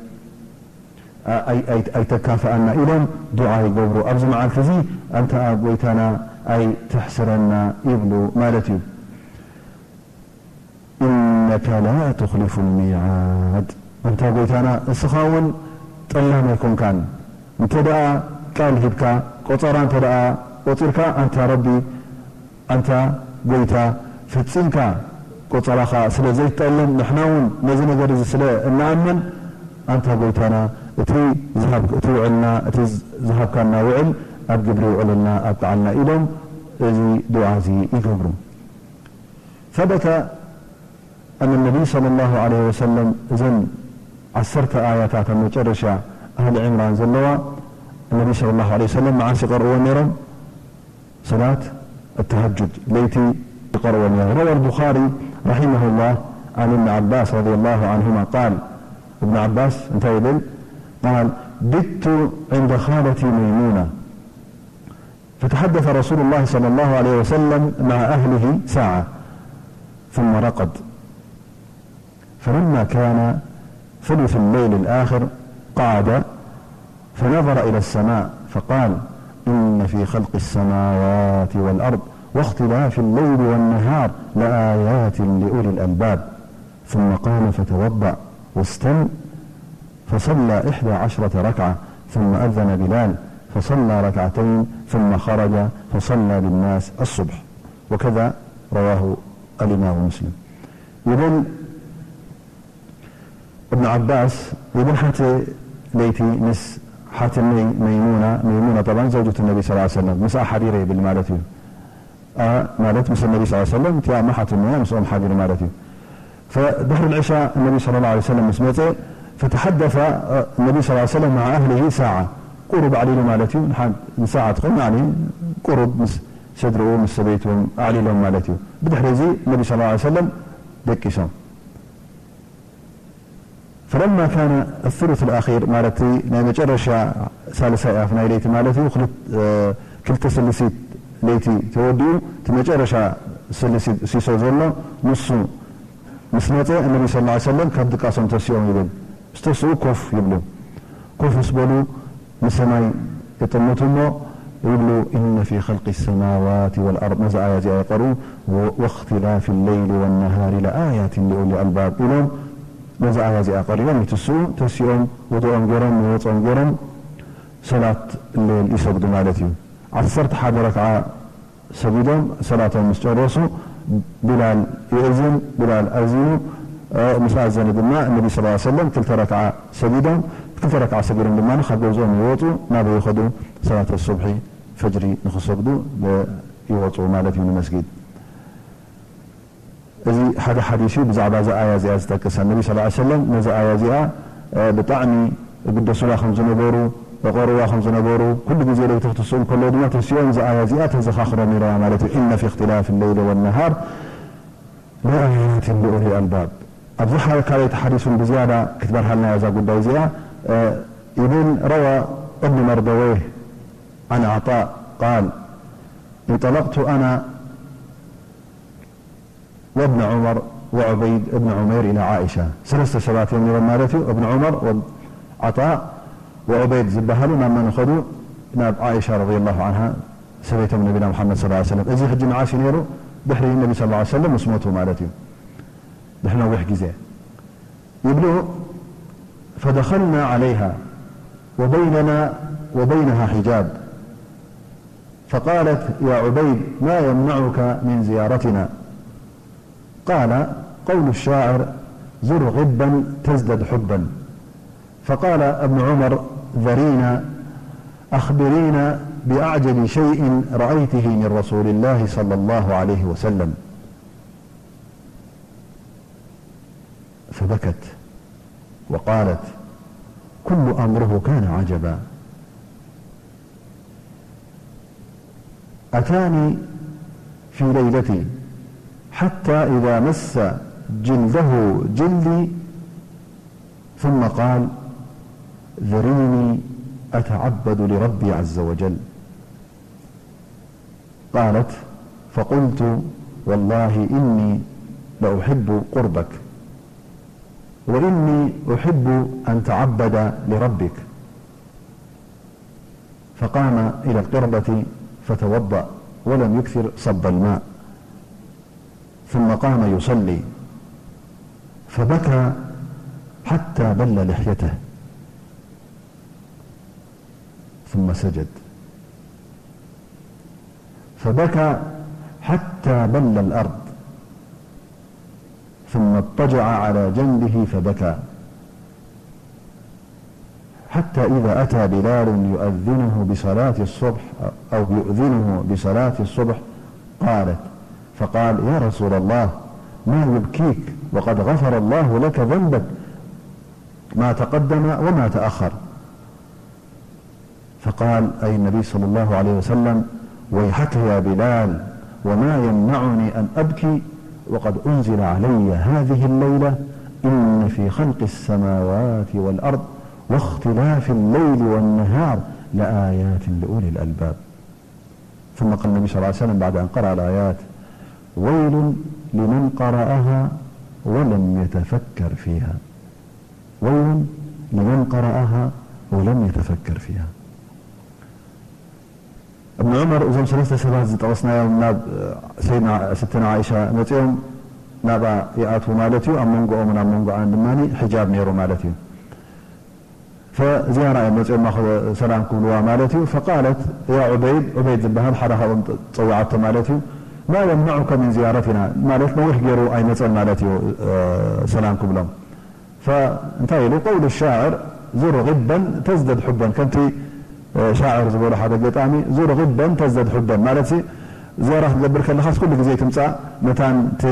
ኣይ-፣ ኣይ-፣ ኣይተካፍኣና ኢሎም ዱዓ ይገብሩ። ኣብዚ መዓልቲ እዚ፣ ኣንታ ጎይታና ኣይተሕስረና ይብሉ ማለት እዩ። ኢነከ ላ ቱኽሊፉ ልሚዓድ፣ ኣንታ ጎይታና፣ እስኻ እውን ጠላም ኣይኮንካን። እንተ ደኣ ቃል ሂብካ፣ ቆጸራ እንተ ደኣ ቆጺርካ፣ ኣንታ ረቢ፣ ኣንታ ጎይታ፣ ፈጺምካ ቆጸራኻ ስለ ዘይትጠልም፣ ንሕና እውን ነዚ ነገር እዚ ስለ እንኣምን፣ ኣንታ ጎይታና፣ እቲ ዝሃብ-፣ እቲ ውዕልና፣ እቲ ዝሃብካና ውዕል ኣብ ግብሪ ውዕልና ኣብቅዓልና ኢሎም እዚ ዱዓ እዚ ይገብሩ። ثبت أن النبي صلى الله عليه وسلم، እዘን ዓሰርተ ኣያታት ኣብ መጨረሻ ኣህሊ ዕምራን ዘለዋ፣ ነቢ صلى الله عليه وسلم መዓስ ይቐርእወን ነይሮም? ሰላት ተሃጁድ ለይቲ ይቐርእወን ነይሮም። روى البخاري رحمه الله عن ابن عباس رضي الله عنهما قال، እብን ዓባስ እንታይ ይብል? قال، بت عند خالتي ميمونة، فتحدث رسول الله صلى الله عليه وسلم مع أهله ساعة ثم رقد، فلما كان ثلث الليل الآخر قعد فنظر إلى السماء فقال: إن في خلق السماوات والأرض واختلاف الليل والنهار لآيات لأولي الألباب. ثم قام فتوضأ واستن فصلى إحدى عشرة ركعة، ثم أذن بلال فصلى ركعتين، ثم خرج فصلى بالناس الصبح، وكذا رواه الإمام مسلم. ይብል እብን ዓባስ፣ ይብል ሓንቲ ለይቲ ምስ ሓትነይ መይሙና፣ መይሙና ጠባን ዘውጀቱ ነቢ ሰለላሁ ዐለይሂ ወሰለም፣ ምስኣ ሓዲረ ይብል ማለት እዩ። ኣ፣ ማለት ምስ ነቢ ሰለላሁ ዐለይሂ ወሰለም፣ እቲ ኣማ ሓትነያ ምስኦም ሓዲሩ ማለት እዩ። ፈድሕሪ ልዕሻ ነቢ ሰለላሁ ዐለይሂ ወሰለም ምስ መጸ፣ ፈተሓደሰ ነቢ ሰለላሁ ዐለይሂ ወሰለም መዓ ኣህሊሂ ሳዓ፣ ቁሩብ ኣዕሊሉ ማለት እዩ፣ ንሓን-፣ ንሳዓ ትኾን፣ ያኒ ቁሩብ ምስ ስድርኡ፣ ምስ ሰበይቱ ኣዕሊሎም ማለት እዩ። ብድሕሪ እዚ ነቢ ሰለላሁ ዐለይሂ ወሰለም ደቂሶም። فلما كان الثلث الأخير ማለት ናይ መጨረሻ ሳልሳይ ኣፍ ናይ ለይቲ ማለት እዩ። ክልተ ስልሲት ለይቲ ተወዲኡ እቲ መጨረሻ ስልሲት ሲሶ ዘሎ ንሱ ምስ መጸ እነቢ صلى الله عليه وسلم ካብ ድቃሶም ተሲኦም ይብል። ምስ ተስኡ ኮፍ ይብሉ። ኮፍ ምስ በሉ ንሰማይ ይጥምቱ እሞ ይብሉ إن في خلق السماوات والأرض ነዛ ኣያ እዚኣ ይቐርኡ واختلاف الليل والنهار لآيات لأولي الألباب ኢሎም ነዛ ኣያ እዚኣ ቀሪኦም ይትስኡ። ተሲኦም ውዱኦም ገይሮም መወፅኦም ገይሮም ሰላት ሌል ይሰግዱ ማለት እዩ። ዓሰርተ ሓደ ረክዓ ሰጊዶም ሰላቶም ምስ ጨረሱ ቢላል ይእዝን። ቢላል ኣዚኑ ምስ ኣዘነ ድማ ነቢ صلى الله عليه وسلم ክልተ ረክዓ ሰጊዶም ክልተ ረክዓ ሰጊዶም ድማ ካብ ገዝኦም ይወፁ። ናበይ ይኸዱ? ሰላት ሱብሒ ፈጅሪ ንክሰግዱ ይወፁ ማለት እዩ ንመስጊድ። እዚ ሓደ ሓዲስ እዩ ብዛዕባ እዛ ኣያ እዚኣ ዝጠቅስ። ነቢ صلى الله عليه وسلم ነዚ ኣያ እዚኣ ብጣዕሚ ይግደሱላ ከም ዝነበሩ፣ ይቐርዋ ከም ዝነበሩ፣ ኩሉ ግዜ ለይቲ ክትስኡ እንከለዉ ድማ ተሲኦም እዛ ኣያ እዚኣ ተዘኻኽሮም ነይራ ማለት እዩ። إن في اختلاف الليل والنهار لآيات لأولي الألباب። ኣብዚ ሓደ ካልኣይቲ ሓዲስ እውን ብዝያዳ ክትበርሃልና እያ እዛ ጉዳይ እዚኣ። ይብል روى ابن مردويه عن عطاء قال انطلقت أنا وابن عمر وعبيد بن عمير إلى عائشة ሰለስተ ሰባት እዮም ነይሮም ማለት እዩ። እብን ዑመር፣ ዓጣእ ወዑበይድ ዝበሃሉ ናብ መን ኸዱ? ናብ ዓኢሻ رضي الله عنها ሰበይቶም ነቢና ሙሓመድ صلى الله عليه وسلم። እዚ ሕጂ መዓስ እዩ ነይሩ? ድሕሪ ነቢ صلى الله عليه وسلم ምስ ሞቱ ማለት እዩ። ድሕሪ ነዊሕ ግዜ ይብሉ فدخلنا عليها وبيننا وبينها حجاب فقالت يا عبيد ما يمنعك من زيارتنا؟ قال قول الشاعر زر غبا تزدد حبا. فقال ابن عمر ذرينا أخبرينا بأعجب شيء رأيته من رسول الله صلى الله عليه وسلم. فبكت وقالت كل أمره كان عجبا. أتاني في ليلتي حتى إذا مس جلده جلدي ثم قال ذريني أتعبد لربي عز وجل. قالت فقلت والله إني لأحب قربك وإني أحب أن تعبد لربك. فقام إلى القربة فتوضأ ولم يكثر صب الماء ثم قام يصلي فبكى حتى بل لحيته ثم سجد فبكى حتى بل الأرض ثم اضطجع على جنبه فبكى حتى إذا أتى بلال يؤذنه بصلاة الصبح أو يؤذنه بصلاة الصبح قالت فقال يا رسول الله ما يبكيك وقد غفر الله لك ذنبك ما تقدم وما تأخر. فقال أي النبي صلى الله عليه وسلم ويحك يا بلال وما يمنعني أن أبكي وقد أنزل علي هذه الليلة إن في خلق السماوات والأرض واختلاف الليل والنهار لآيات لأولي الألباب. ثم قال النبي صلى الله عليه وسلم بعد أن قرأ الآيات ويل لمن قرأها ولم يتفكر فيها ويل لمن قرأها ولم يتفكر فيها. እብን ዑመር እዞም ሰለስተ ሰባት ዝጠቐስናዮም ናብ ሰይድና ስትነ ዓኢሻ መፂኦም ናብኣ ይኣትዉ ማለት እዩ። ኣብ መንጎኦምን ኣብ መንጎኣን ድማ ሕጃብ ነይሩ ማለት እዩ። ፈዚያራ እዮም መፂኦማ ሰላም ክብልዋ ማለት እዩ። ፈቃለት ያ ዑበይድ፣ ዑበይድ ዝበሃል ሓደ ካብኦም ፀዊዓቶ ማለት እዩ። ማ የምነዑከ ምን ዝያረቲና ማለት ነዊሕ ገይሩ ኣይመፀን ማለት እዩ ሰላም ክብሎም። እንታይ ኢሉ ቀውሉ ሻዕር ዙር ጊበን ተዝደድ ሑበን ከምቲ ሻዕር ዝበሎ ሓደ ገጣሚ ዙር ጊበን ተዝደድ ሑበን ማለት ዚያራ ክትገብር ከለኻስ ኩሉ ግዜ ትምፃእ መታን እቲ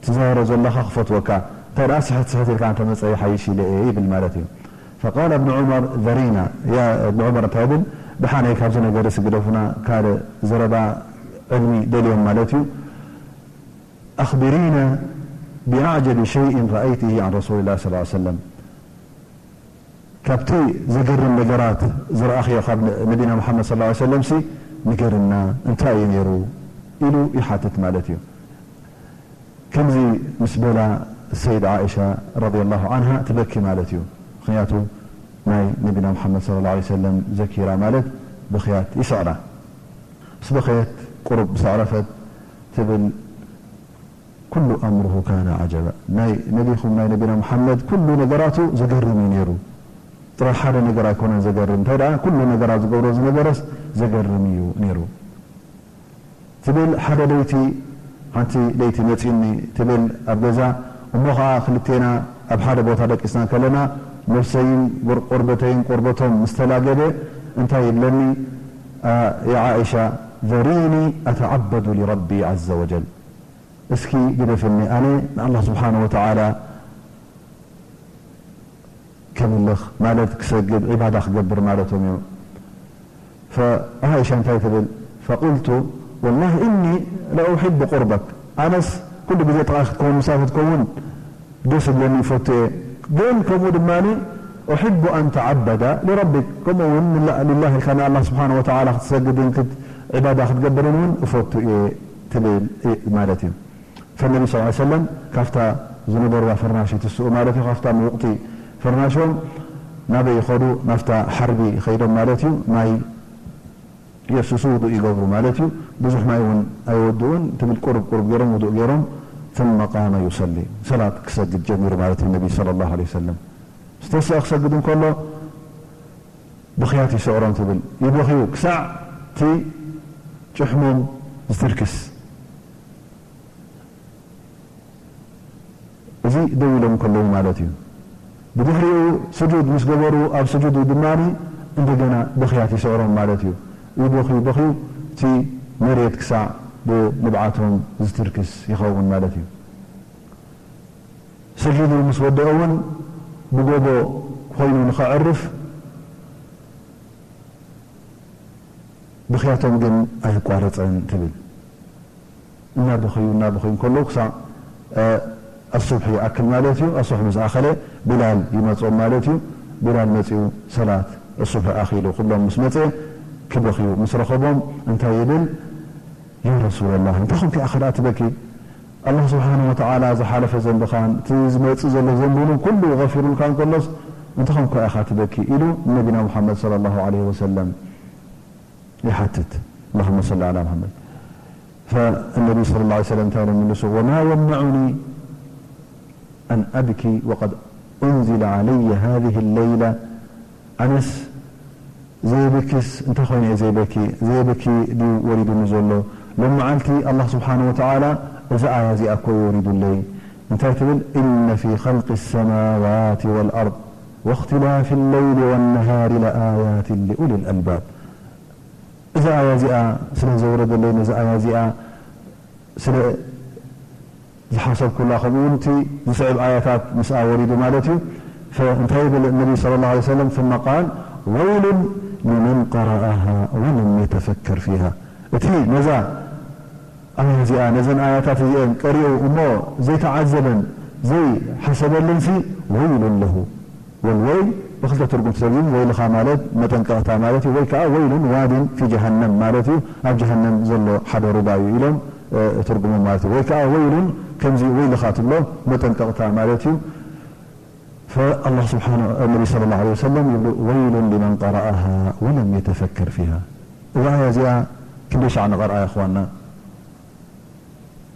ትዛወሮ ዘለኻ ክፈትወካ እንታይ ደኣ ስሕት ስሕት ኢልካ እንተመፀ ይሓይሽ ኢለ እየ ይብል ማለት እዩ። فقال ابن عمر ذرينا يا ابن عمر እንታይ ይብል ደሓነይ ካብዚ ነገር እዚ ግደፉና ካልእ ዘረባ ዕልሚ ደልዮም ማለት እዩ። أخبرينا ብኣዕጀቢ ሸይእን ረኣይትሂ ዐን ረሱሊላህ ሰለላሁ ዐለይሂ ወሰለም፣ ካብቲ ዘገርም ነገራት ዝረኣኽዮ ካብ ነቢና ሙሓመድ ሰለላሁ ዐለይሂ ወሰለምሲ ንገርና፣ እንታይ እዩ ነይሩ? ኢሉ ይሓትት ማለት እዩ። ከምዚ ምስ በላ ሰይድ ዓኢሻ ረዲየላሁ ዓንሃ ትበኪ ማለት እዩ። ምኽንያቱ ናይ ነቢና ሙሓመድ ሰለላሁ ዐለይሂ ወሰለም ዘኪራ ማለት ብኽያት ይስዕራ። ምስ በኸየት ቁሩብ ምስ ኣዕረፈት ትብል፣ ኩሉ ኣምሩሁ ካነ ዓጀባ። ናይ ነቢኹም ናይ ነቢና ሙሓመድ ኩሉ ነገራቱ ዘገርም እዩ ነይሩ። ጥራይ ሓደ ነገር ኣይኮነን ዘገርም፣ እንታይ ደኣ ኩሉ ነገራት ዝገብሮ ዝነበረስ ዘገርም እዩ ነይሩ ትብል። ሓደ ለይቲ ሓንቲ ለይቲ መጺኒ ትብል ኣብ ገዛ፣ እሞ ኸዓ ክልቴና ኣብ ሓደ ቦታ ደቂስና ከለና ነብሰይን ቁር-፣ ቆርበተይን ቆርበቶም ምስ ተላገበ እንታይ ይብለኒ? ያ ዓኢሻ፣ ዘሪኒ ኣተዓበዱ ሊረቢ ዐዘ ወጀል፣ እስኪ ግደፍኒ፣ ኣነ ንኣላህ ስብሓነ ወተዓላ ከምልኽ ማለት ክሰግድ ዒባዳ ክገብር ማለቶም እዮም። ፈዓኢሻ እንታይ ትብል? ፈቁልቱ ወላሂ እኒ ለኡሕቡ ቁርበክ፣ ኣነስ ኩሉ ግዜ ጥቓ ክትከውን ምሳይ ክትከውን ደስ ይብለኒ ይፈቱ እየ፣ ግን ከምኡ ድማ ኡሕቡ ኣን ተዓበዳ ሊረቢክ፣ ከምኡ እውን ንላ-፣ ሊላህ ኢልካ ንኣላህ ስብሓነ ወተዓላ ክትሰግድን ክት-፣ ዒባዳ ክትገብርን እውን እፈቱ እየ ትብል ማለት እዩ። ፈነቢ ስ ሰለም ካብታ ዝነበርዋ ፈርናሽ ይትስኡ ማለት እዩ። ካብታ ምውቕቲ ፈርናሾም ናበይ ይኸዱ? ናብታ ሓርቢ ይኸይዶም ማለት እዩ። ማይ የፍስሱ፣ ውዱእ ይገብሩ ማለት እዩ። ብዙሕ ማይ እውን ኣይወድኡን ትብል፣ ቁሩብ ቁሩብ ገይሮም ውዱእ ገይሮም ثم قام يصلي፣ ሰላት ክሰግድ ጀሚሩ ማለት እዩ። ነቢ ሰለላሁ ዐለይሂ ወሰለም ዝተስአ ክሰግድ እንከሎ ብኽያት ይስዕሮም ትብል፣ ይበኽዩ ክሳዕ እቲ ጭሕሞም ዝትርክስ። እዚ ደው ኢሎም ከለዉ ማለት እዩ። ብድሕሪኡ ስጁድ ምስ ገበሩ ኣብ ስጁዱ ድማ እንደገና በኽያት ይስዕሮም ማለት እዩ። ይበኽዩ በኽዩ እቲ መሬት ክሳዕ ብንብዓቶም ዝትርክስ ይኸውን ማለት እዩ። ሰጊዱ ምስ ወደአ እውን ብጎቦ ኮይኑ ንኸዕርፍ ብኽያቶም ግን ኣየቋረጸን ትብል። እናበኸዩ እናበኸዩ እንከለዉ ክሳዕ፣ እ፣ ኣሱብሒ ይኣክል ማለት እዩ። ኣሱብሒ ምስ ኣኸለ ቢላል ይመጾም ማለት እዩ። ቢላል መጺኡ ሰላት ኣሱብሒ ኣኺሉ ክብሎም ምስ መጸ ክበኽዩ ምስ ረኸቦም እንታይ ይብል? ያ ረሱለላህ፣ እንታይ ኾንካ ኢኻ ደኣ ትበኪ? ኣላህ ስብሓነ ወተዓላ ዝሓለፈ ዘንብኻን እቲ ዝመጽእ ዘሎ ዘንቢ እውን ኩሉ ገፊሩልካ እንከሎስ እንታይ ኾንካ ኢኻ ትበኪ? ኢሉ ንነቢና ሙሓመድ ሰለላሁ ዐለይሂ ወሰለም ይሓትት። ኣላሁመ ሰሊ ዐላ ሙሓመድ። ፈነቢ ሰለላሁ ዐለይሂ ወሰለም እንታይ ኢሎም ምልሱ? ወማ የምነዑኒ ኣን ኣብኪ ወቀድ ኡንዚለ ዐለየ ሃዚሂ ለይላ፣ ኣነስ ዘይብኪስ እንታይ ኮይነ እየ ዘይበኪ? ዘይብኪ ድዩ ወሪዱኒ ዘሎ? ሎም መዓልቲ ኣላህ ስብሓነ ወተዓላ እዛ ኣያ እዚኣ እኮ እዩ ወሪዱለይ። እንታይ ትብል? ኢነ ፊ ኸልቂ ሰማዋት ወልኣርድ ወእኽትላፊ ለይሊ ወነሃሪ ለኣያት ሊኡሊ ልኣልባብ። እዛ ኣያ እዚኣ ስለ ዘውረደለይ፣ ነዛ ኣያ እዚኣ ስለ ዝሓሰብኩላ፣ ከምኡ እውን እቲ ዝስዕብ ኣያታት ምስኣ ወሪዱ ማለት እዩ። ፈ-፣ እንታይ ይብል ነቢ ሰለላሁ ዐለይሂ ወሰለም? ثم قال ويل لمن قرأها ولم يتفكر فيها። እቲ ነዛ ኣያ እዚኣ፣ ነዘን ኣያታት እዚአን ቀሪኡ እሞ ዘይተዓዘበን ዘይሓሰበለንሲ ወይሉን ለሁ። ወልወይል ብኽልተ ትርጉም ተተርጒሙ፣ ወይልኻ ማለት መጠንቀቕታ ማለት እዩ፣ ወይ ከኣ ወይሉን ዋዲን ፊ ጀሃነም ማለት እዩ፣ ኣብ ጀሃነም ዘሎ ሓደ ሩባ እዩ ኢሎም፣ እ፣ ትርጉሞም ማለት እዩ። ወይ ከኣ ወይሉን ከምዚ ወይልኻ ትብሎ መጠንቀቕታ ማለት እዩ። ፈኣላህ ስብሓነ፣ ነቢ ሰለላሁ ዐለይሂ ወሰለም ይብሉ፣ ወይሉን ሊመን ቀረኣሃ ወለም የተፈከር ፊሃ። እዛ ኣያ እዚኣ ክንደይ ሻዕ ንቐርኣ ይኽዋና?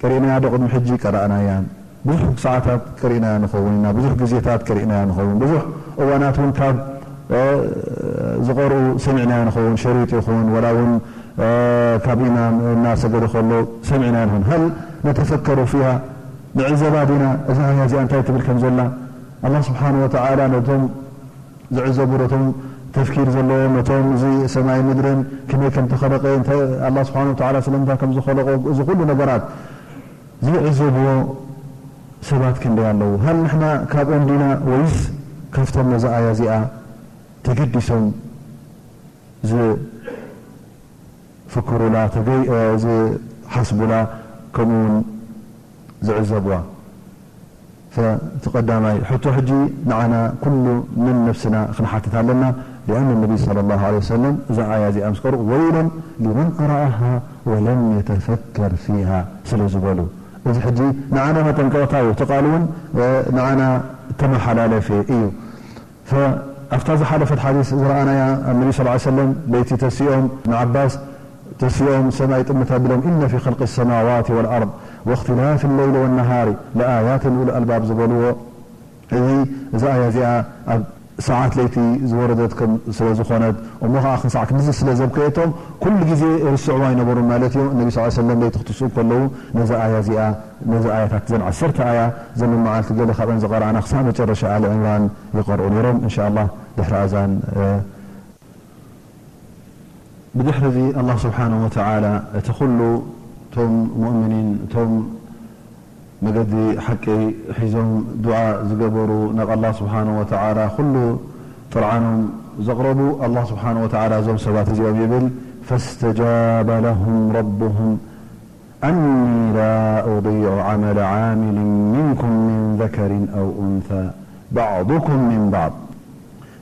ቀሪእናያ ዶ ቅድሚ ሕጂ? ቀረእናያ። ብዙሕ ሰዓታት ቀሪእናያ ንኸውን ኢና፣ ብዙሕ ግዜታት ቀሪእናያ ንኸውን፣ ብዙሕ እዋናት እውን ካብ፣ እ፣ ዝቐርኡ ሰሚዕናያ ንኸውን፣ ሸሪጥ ይኹን፣ ወላ እውን፣ እ፣ ካብ ኢማም እናሰገደ ከሎ ሰሚዕናያ ንኸውን። ሀል ነተፈከሩ ፊሃ፣ ንዕዘባ ዲና? እዛ ኣያ እዚኣ እንታይ ትብል ከም ዘላ? ኣላህ ስብሓነ ወተዓላ ነቶም ዝዕዘቡ፣ ነቶም ተፍኪር ዘለዎም፣ ነቶም እዚ ሰማይ ምድርን ከመይ ከም ተኸለቐ፣ እንታይ ኣላህ ስብሓነ ወተዓላ ስለምንታይ ከም ዝኸለቆ፣ እዚ ኩሉ ነገራት ዝዕዘብዎ ሰባት ክንደይ ኣለዉ? ሃል ንሕና ካብኦም ዲና ወይስ ካብቶም ነዛ ኣያ እዚኣ ተገዲሶም ዝፍክሩላ፣ ተገይ-፣ እ፣ ዝሓስቡላ፣ ከምኡ እውን ዝዕዘብዋ? እቲ ቀዳማይ ሕቶ ሕጂ ንዓና ኩሉ ነንነብስና ክንሓትት ኣለና። ሊኣነ ነቢ ሰለላሁ ዐለይሂ ወሰለም እዛ ኣያ እዚኣ ምስ ቀርኡ፣ ወይሉን ሊመን ቀረኣሃ ወለም የተፈከር ፊሃ ስለ ዝበሉ፣ እዚ ሕጂ ንዓና መጠንቀቕታ እዩ። እቲ ቃል እውን ንዓና ተመሓላለፊ እዩ። ኣብታ ዝሓለፈት ሓዲስ ዝረኣናያ፣ ነቢ ስ ሰለም ለይቲ ተሲኦም ንዓባስ ተሲኦም ሰማይ ጥምት ኣቢሎም፣ إن في خلق السماوات والأرض واختلاف الليل والنهار لآيات لأولي الألباب ዝበልዎ፣ እዚ እዛ ኣያ እዚኣ ኣብ ሰዓት ለይቲ ዝወረደት ከም ስለ ዝኾነት፣ እሞ ኸዓ ክሳዕ ክንድዚ ስለ ዘብከየቶም ኩሉ ግዜ ይርስዕዋ ኣይነበሩን ማለት እዩ። ነቢ ስ ሰለም ለይቲ ክትስኡ ከለዉ ነዛ ኣያ እዚኣ፣ ነዚ ኣያታት እዘን ዓሰርተ ኣያ ዘን መዓልቲ ገለ ካብአን ዝቐረኣና ክሳዕ መጨረሻ ኣሊ ዕምራን ይቐርኡ ነይሮም። እንሻ ኣላህ ድሕሪ ኣዛን ብድሕሪ እዚ ኣላህ ስብሓነሁ ወተዓላ እቲ ኩሉ እቶም ሙእሚኒን እቶም መገዲ ሓቂ ሒዞም ዱዓ ዝገበሩ ናብ ኣላህ ስብሓነሁ ወተዓላ ኩሉ ጥርዓኖም ዘቕረቡ ኣላህ ስብሓነሁ ወተዓላ እዞም ሰባት እዚኦም ይብል ፈስተጃበ ለሁም ረቡሁም أني لا أضيع عمل عامل منكم من ذكر أو أنثى بعضكم من بعض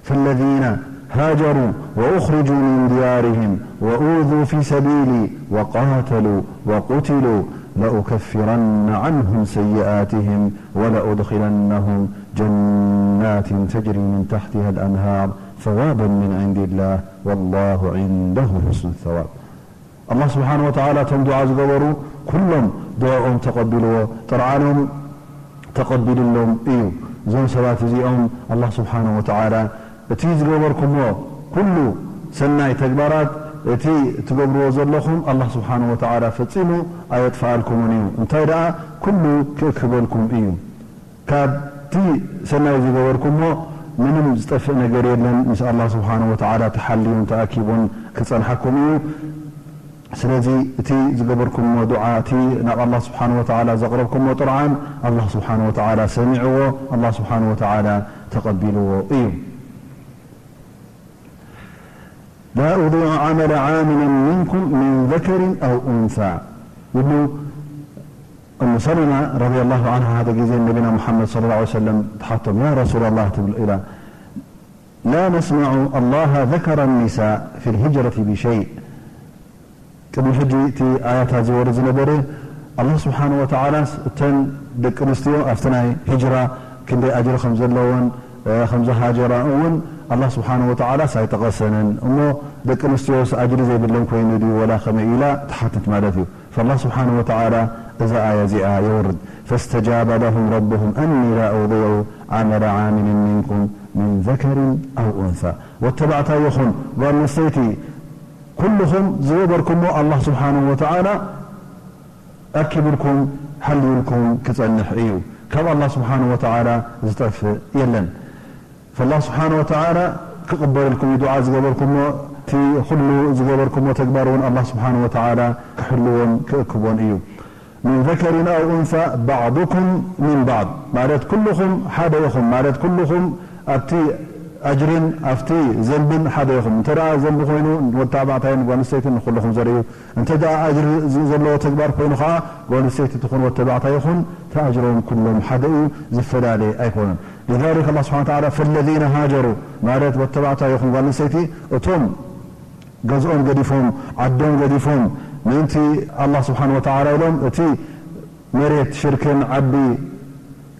فالذين هاجروا وأخرجوا من ديارهم وأوذوا في سبيلي وقاتلوا وقتلوا لأكفرن عنهم سيئاتهم ولأدخلنهم جنات تجري من تحتها الأنهار ثوابا من عند الله والله عنده حسن الثواب. ኣላህ ስብሓነ ወተዓላ እቶም ዱዓ ዝገበሩ ኩሎም ዱዓኦም ተቐቢልዎ፣ ጥርዓኖም ተቐቢልሎም እዩ። እዞም ሰባት እዚኦም ኣላህ ስብሓነ ወተዓላ እቲ ዝገበርኩምዎ ኩሉ ሰናይ ተግባራት፣ እቲ ትገብርዎ ዘለኹም ኣላህ ስብሓነ ወተዓላ ፈጺሙ ኣየጥፍኣልኩምን እዩ። እንታይ ደኣ ኩሉ ክእክበልኩም እዩ። ካብቲ ሰናይ ዝገበርኩሞ ምንም ዝጠፍእ ነገር የለን። ምስ ኣላህ ስብሓነ ወተዓላ ተሓልዩን ተኣኪቡን ክጸንሓኩም እዩ። ስለዚ እቲ ዝገበርኩሞ ዱዓ፣ እቲ ናብ ኣላህ ስብሓነ ወተዓላ ዘቕረብኩሞ ጥርዓን ኣላህ ስብሓነ ወተዓላ ሰሚዕዎ፣ ኣላህ ስብሓነ ወተዓላ ተቐቢልዎ እዩ። لا أضيع عمل عامل منكم من ذكر أو أنثى ይብሉ። እሙ ሰለማ ረዲየላሁ ዐንሃ ሓደ ግዜ ነቢና ሙሓመድ ሰለላሁ ዐለይሂ ወሰለም ትሓቶም፣ ያ ረሱለላህ ትብል ኢላ፣ لا نسمع الله ذكر النساء في الهجرة بشيء ቅድሚ ሕጂ እቲ ኣያታት ዝወርድ ዝነበረ ኣላህ ስብሓነ ወተዓላስ እተን ደቂ ኣንስትዮ ኣብቲ ናይ ሂጅራ ክንደይ ኣጅሪ ከም ዘለወን ከም ዝሃጀራ እውን ኣላህ ስብሓነ ወተዓላስ ኣይጠቐሰንን። እሞ ደቂ ኣንስትዮስ ኣጅሪ ዘይብለን ኮይኑ ድዩ ወላ ከመይ ኢላ ትሓትት ማለት እዩ። ፈላህ ስብሓነ ወተዓላ እዛ ኣያ እዚኣ የውርድ። فاستجاب لهم ربهم أني لا أضيع عمل عامل منكم من ذكر أو أنثى ወተባዕታይ ይኹን ጓል ኣንስተይቲ ኩልኹም ዝገበርኩሞ ኣላህ ስብሓነሁ ወተዓላ ኣኪብልኩም ሓልዩልኩም ክጸንሕ እዩ። ካብ ኣላህ ስብሓነሁ ወተዓላ ዝጠፍእ የለን። ፈላህ ስብሓነሁ ወተዓላ ክቕበልልኩም እዩ ዱዓ ዝገበርኩሞ፣ እቲ ኩሉ ዝገበርኩሞ ተግባር እውን ኣላህ ስብሓነሁ ወተዓላ ክሕልዎን ክእክቦን እዩ። من ذكر أو أنثى بعضكم من بعض ማለት ኩልኹም ሓደ ኢኹም ማለት ኩልኹም ኣብቲ ኣጅርን ኣብቲ ዘንብን ሓደ ኢኹም። እንተ ደኣ ዘንቢ ኮይኑ ንወዲ ተባዕታይን ጓል ኣንስተይትን ንኹልኹም ዘርኢ እዩ። እንተ ደኣ ኣጅሪ ዝ-፣ ዘለዎ ተግባር ኮይኑ ኸዓ ጓል ኣንስተይቲ ትኹን ወዲ ተባዕታይ ይኹን እቲ ኣጅሮም ኩሎም ሓደ እዩ፣ ዝፈላለ ኣይኮነን። لذلك الله سبحانه وتعالى فالذين هاجروا ማለት ወዲ ተባዕታይ ይኹን ጓል ኣንስተይቲ እቶም ገዝኦም ገዲፎም ዓዶም ገዲፎም ምእንቲ ኣላህ ስብሓን ወተዓላ ኢሎም እቲ መሬት ሽርክን ዓዲ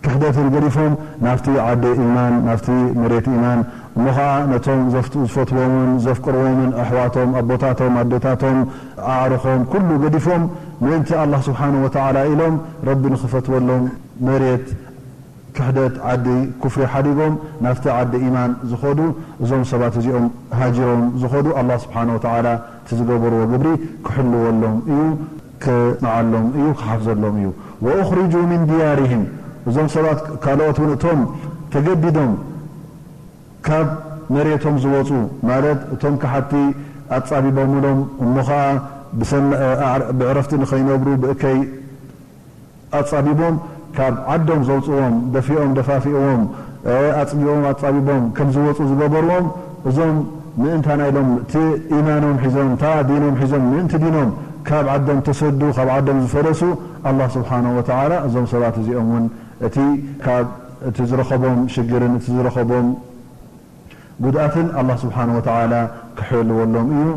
ክሕደትን ገዲፎም ናብቲ ዓዲ ኢማን ናብቲ መሬት ኢማን እሞ ኸዓ ነቶም ዘፍት-፣ ዝፈትዎምን ዘፍቅርዎምን ኣሕዋቶም ኣቦታቶም ኣደታቶም ኣዕርኾም ኩሉ ገዲፎም ምእንቲ ኣላህ ስብሓን ወተዓላ ኢሎም ረቢ ንኽፈትወሎም መሬት ክሕደት ዓዲ ኩፍሪ ሓዲጎም ናብቲ ዓዲ ኢማን ዝኸዱ እዞም ሰባት እዚኦም ሃጅሮም ዝኸዱ ኣላህ ስብሓን ወተዓላ እቲ ዝገበርዎ ግብሪ ክሕልወሎም እዩ፣ ክጽንዓሎም እዩ፣ ክሓፍዘሎም እዩ። وأخرجوا من ديارهم እዞም ሰባት ካልኦት እውን እቶም ተገዲዶም ካብ መሬቶም ዝወፁ ማለት እቶም ከሓድቲ ኣጻቢቦምሎም እሞ ኸዓ ብሰን-፣ ብዕረፍቲ ንኸይነብሩ ብእከይ ኣጻቢቦም ካብ ዓዶም ዘውጽዎም፣ ደፊኦም ደፋፊእዎም፣ ኣጽቢቦም ኣጻቢቦም ከም ዝወጹ ዝገበርዎም፣ እዞም ምእንታና ኢሎም እቲ ኢማኖም ሒዞም፣ እታ ዲኖም ሒዞም፣ ምእንቲ ዲኖም ካብ ዓዶም ተሰዱ፣ ካብ ዓዶም ዝፈለሱ፣ ኣላህ ስብሓነሁ ወተዓላ እዞም ሰባት እዚኦም እውን እቲ ካብ እቲ ዝረኸቦም ሽግርን እቲ ዝረኸቦም ጉድኣትን ኣላህ ስብሓነሁ ወተዓላ ክሕልወሎም እዩ፣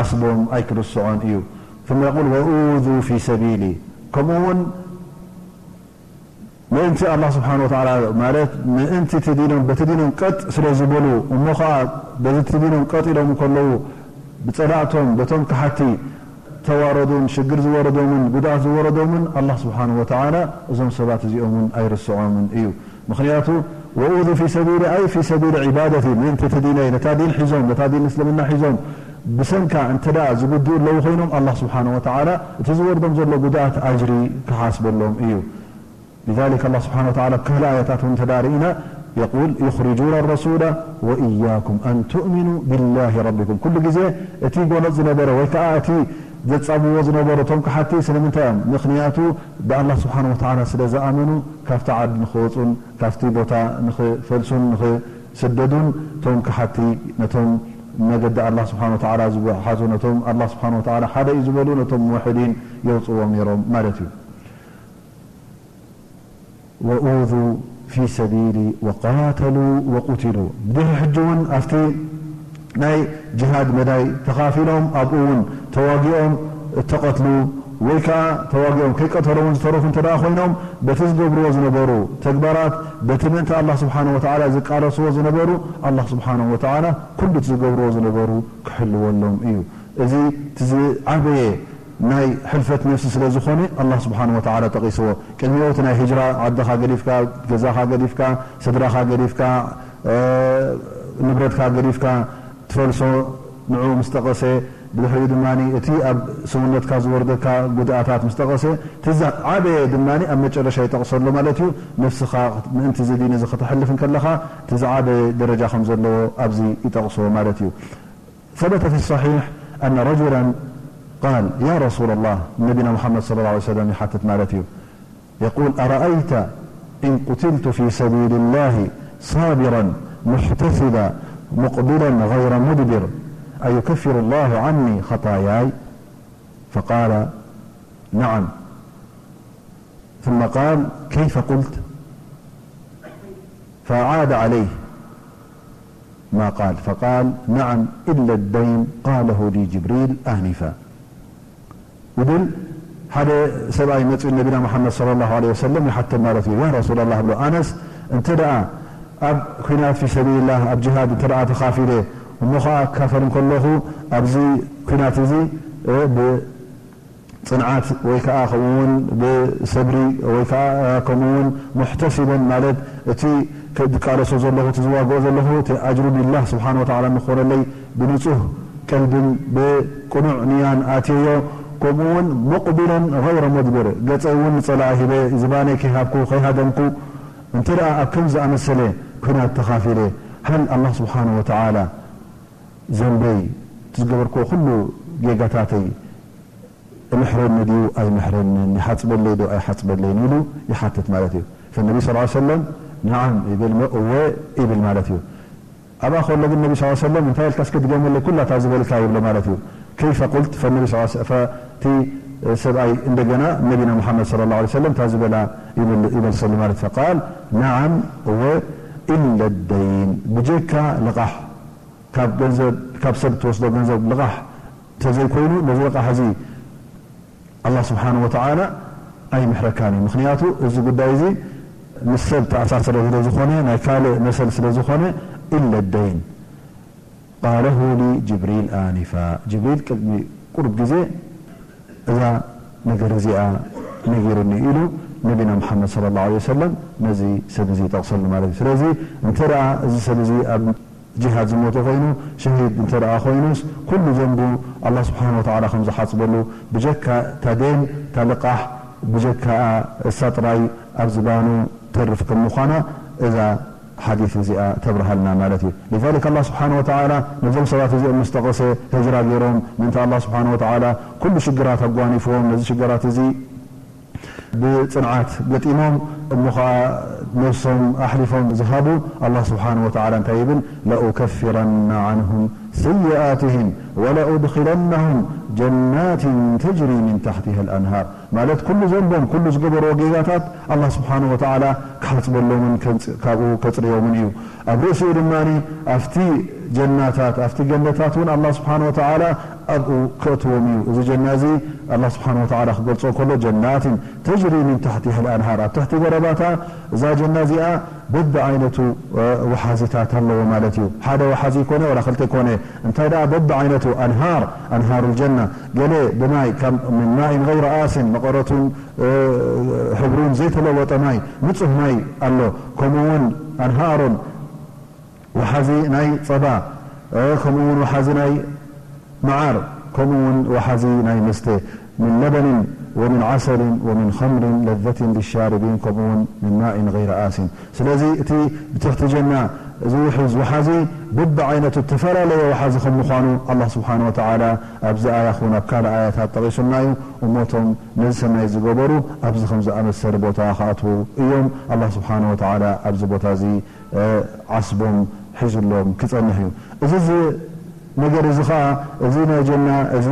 ዓስቦም ኣይክርስዖን እዩ። ثم يقول وأوذوا في سبيلي፣ ከምኡ እውን ምእንቲ ኣላህ ስብሓነሁ ወተዓላ፣ ማለት ምእንቲ እቲ ዲኖም፣ በቲ ዲኖም ቀጥ ስለ ዝበሉ፣ እሞ ኸዓ በዚ እቲ ዲኖም ቀጥ ኢሎም እንከለዉ፣ ብጸላእቶም፣ በቶም ከሓቲ ተዋረዱን ሽግር ዝወረዶምን ጉድኣት ዝወረዶምን ኣላህ ስብሓነሁ ወተዓላ እዞም ሰባት እዚኦም እውን ኣይርስዖምን እዩ። ምኽንያቱ ወኡዙ ፊ ሰቢሊ፣ ኣይ ፊ ሰቢሊ ዒባደቲ፣ ምእንቲ እቲ ዲነይ፣ ነታ ዲን ሒዞም፣ ነታ ዲን እስልምና ሒዞም ብሰንካ እንተ ደኣ ዝጉድኡ ኣለዉ ኮይኖም፣ ኣላህ ስብሓነሁ ወተዓላ እቲ ዝወርዶም ዘሎ ጉድኣት ኣጅሪ ክሓስበሎም እዩ። لذلك الله سبحانه وتعالى ኣብ ካልእ ኣያታት እውን እንተ ደኣ ርኢና የቁል ዩኽሪጁነ ረሱለ ወኢያኩም ኣን ትእሚኑ ቢላሂ ረቢኩም። ኩሉ ግዜ እቲ ጎነጽ ዝነበረ ወይ ከኣ እቲ ዘጻብዎ ዝነበሩ እቶም ከሓቲ ስለምንታይ እዮም? ምኽንያቱ ብኣላህ ስብሓነሁ ወተዓላ ስለ ዝኣመኑ ካብቲ ዓዲ ንኽወጹን ካብቲ ቦታ ንኽፈልሱን ንኽስደዱን እቶም ከሓቲ ነቶም መገዲ ኣላህ ስብሓነሁ ወተዓላ ዝሓዙ ነቶም ኣላህ ስብሓነሁ ወተዓላ ሓደ እዩ ዝበሉ ነቶም ሙወሒዲን የውጽዎም ነይሮም ማለት እዩ። ወኡዙ ፊ ሰቢሊ ወቃተሉ ወቁትሉ። ብድሕሪ ሕጂ እውን ኣብቲ ናይ ጅሃድ መዳይ ተኻፊሎም ኣብኡ እውን ተዋጊኦም እተቐትሉ ወይ ከዓ ተዋጊኦም ከይቀተሎም እውን ዝተረፉ እንተ ደኣ ኮይኖም በቲ ዝገብርዎ ዝነበሩ ተግባራት በቲ ምእንቲ ኣላህ ስብሓነሁ ወተዓላ ዝቃለስዎ ዝነበሩ ኣላህ ስብሓነሁ ወተዓላ ኩሉ እቲ ዝገብርዎ ዝነበሩ ክሕልወሎም እዩ። እዚ እቲ ዝዓበየ ናይ ሕልፈት ነፍሲ ስለ ዝኾነ ኣላህ ስብሓነሁ ወተዓላ ጠቒስዎ። ቅድሚኡ እቲ ናይ ሂጅራ ዓድኻ ገዲፍካ፣ ገዛኻ ገዲፍካ፣ ስድራኻ ገዲፍካ፣ እ፣ ንብረትካ ገዲፍካ ትፈልሶ ንዕኡ ምስ ጠቐሰ፣ ብድሕሪኡ ድማ እቲ ኣብ ሰውነትካ ዝወርደካ ጉድኣታት ምስ ጠቐሰ፣ እቲ ዝዓበየ ድማ ኣብ መጨረሻ ይጠቕሰሉ ማለት እዩ። ነፍስኻ ምእንቲ እዚ ዲን እዚ ከተሕልፍ እንከለኻ እቲ ዝዓበየ ደረጃ ከም ዘለዎ ኣብዚ ይጠቕሶ ማለት እዩ። ثبت في الصحيح أن رجلا قال يا رسول الله، ነቢና ሙሓመድ صلى الله عليه وسلم ይሓትት ማለት እዩ። يقول أرأيت إن قتلت في سبيل الله صابرا محتسبا مقبلا غير مدبر أيكفر الله عني خطاياي؟ فقال نعم. ثم قال كيف قلت؟ فأعاد عليه ما قال فقال نعم إلا الدين قاله لي جبريل آنفا. ይብል ሓደ ሰብኣይ መጺኡ ነቢና ሙሓመድ صلى الله عليه وسلم ይሓትት ማለት እዩ። ያ ረሱላላህ ብሎ፣ ኣነስ እንተ ደኣ ኣብ ኲናት ፊ ሰቢልላህ ኣብ ጅሃድ እንተ ደኣ ተኻፊለ እሞ ኸዓ ክካፈል እንከለኹ ኣብዚ ኲናት እዚ ብ ጽንዓት ወይ ከኣ ከምኡ እውን ብሰብሪ ወይ ከኣ ከምኡ እውን ሙሕተሲበን ማለት እቲ ዝቃለሶ ዘለኹ እቲ ዝዋግኦ ዘለኹ እቲ ኣጅሩ ሊላህ ስብሓን ወተዓላ ንኾነለይ ብንጹህ ቀልብን ብቅኑዕ ንያን ኣትየዮ። ከምኡ እውን ሙቅቢለን ገይረ ሙድብር፣ ገጸይ እውን ንጸላኢ ሂበ ዝባነይ ከይሃብኩ ከይሃደምኩ እንተ ደኣ ኣብ ከምዚ ዝኣመሰለ ኲናት ተኻፊለ፣ ሃል ኣላህ ስብሓን ወተዓላ ዘንበይ እቲ ዝገበርክዎ ኩሉ ጌጋታተይ እምሕረኒ ድዩ ኣይምሕረንን፣ ይሓጽበለይ ዶ ኣይሓጽበለይን ኢሉ ይሓትት ማለት እዩ። ፈነቢ ስ ሰለም ነዓም ይብል፣ እሞ እወ ይብል ማለት እዩ። ኣብኣ ከሎ ግን ነቢ ስ ሰለም እንታይ ኢልካ እስኪ ድገመለይ ኩላ እታ ዝበልካ ይብሎ ማለት እዩ። ከይፈ ቁልት ፈነቢ ስ እቲ ሰብኣይ እንደገና ነቢና ሙሓመድ ሰለላሁ ዐለይሂ ወሰለም እታ ዝበላ ይመል- ይመልሰሉ ማለት እዩ። ፈቃል ነዓም እወ ኢለ ደይን ብጀካ ልቓሕ ካብ ገንዘብ ካብ ሰብ ትወስዶ ገንዘብ ልቓሕ እንተዘይኮይኑ ነዚ ልቓሕ እዚ ኣላህ ስብሓን ወተዓላ ኣይምሕረካን እዩ። ምኽንያቱ እዚ ጉዳይ እዚ ምስ ሰብ ተኣሳሰረ ስለ ዝኾነ ናይ ካልእ መሰል ስለ ዝኾነ ኢለ ደይን ቃለሁ ሊ ጅብሪል ኣኒፋ፣ ጅብሪል ቅድሚ ቁሩብ ግዜ እዛ ነገር እዚኣ ነጊሩኒ ኢሉ ነቢና ሙሓመድ ሰለላሁ ዐለይሂ ወሰለም ነዚ ሰብ እዚ ይጠቕሰሉ ማለት እዩ። ስለዚ እንተ ደኣ እዚ ሰብ እዚ ኣብ ጂሃድ ዝሞተ ኮይኑ ሸሂድ እንተ ደኣ ኮይኑስ ኩሉ ዘንቡ ኣላህ ስብሓን ወተዓላ ከም ዝሓጽበሉ ብጀካ እታ ዴን እታ ልቓሕ ብጀካኣ እሳ ጥራይ ኣብ ዝባኑ ተርፍ ከም ምዃና እዛ ሓዲስ እዚኣ ተብርሃልና ማለት እዩ። لذلك ኣላህ ስብሓን ወተዓላ ነዞም ሰባት እዚኦም ምስ ጠቐሰ ህጅራ ገይሮም ምእንቲ ኣላህ ስብሓን ወተዓላ ኩሉ ሽግራት ኣጓኒፍዎም ነዚ ሽግራት እዚ ብጽንዓት ገጢሞም እሞ ኸዓ ነብሶም ኣሕሊፎም ዝሃቡ ኣላህ ስብሓን ወተዓላ እንታይ ይብል? ለኡከፊረና ዓንሁም سيئاتهم ولأدخلنهم جنات تجري من تحتها الأنهار ማለት ኩሉ ዘንቦም ኩሉ ዝገበርዎ ጌጋታት ኣላህ ስብሓን ወተዓላ ክሓፅበሎምን ካብኡ ከፅርዮምን እዩ። ኣብ ርእሲኡ ድማ ኣብቲ ጀናታት ኣብቲ ገነታት እውን ኣላህ ስብሓን ወተዓላ ኣብኡ ከእትዎም እዩ። እዚ ጀና እዚ ኣላህ ስብሓን ወተዓላ ክገልፆ ከሎ ጀናትን ተጅሪ ምን ታሕቲሃ ልኣንሃር ኣብ ትሕቲ ገረባታ እዛ ጀና እዚኣ በብዓይነቱ ወሓዝታት ኣለዎ ማለት እዩ። ሓደ ወሓዚ ይኮነ ወላ ክልተ ይኮነ እንታይ ደኣ በብዓይነቱ ኣንሃር ኣንሃሩ ልጀና ገለ ብማይ ምን ማእን ገይረ ኣስን መቐረቱን ሕብሩን ዘይተለወጠ ማይ ንፁህ ማይ ኣሎ። ከምኡ እውን ኣንሃሩን ወሓዚ ናይ ጸባ ከምኡ እውን ወሓዚ ናይ መዓር ከምኡ እውን ወሓዚ ናይ መስተ ምን ለበንን ወምን ዓሰልን ወምን ኸምርን ለዘትን ልሻርቢን ከምኡ እውን ምን ማእን ገይረ ኣስን ስለዚ እቲ ብትሕቲ ጀና ዝውሕዝ ወሓዚ በብዓይነቱ እተፈላለየ ወሓዚ ከም ምዃኑ ኣላህ ስብሓን ወተዓላ ኣብዚ ኣያ ኹን ኣብ ካልእ ኣያታት ጠቒሱልና እዩ። እሞቶም ነዚ ሰናይ ዝገበሩ ኣብዚ ከም ዝኣመሰለ ቦታ ክኣትዉ እዮም። ኣላህ ስብሓን ወተዓላ ኣብዚ ቦታ እዚ ዓስቦም ሒዙሎም ክጸንሕ እዩ። እዚ ነገር እዚ ኸዓ እዚ ናይ ጀና እዚ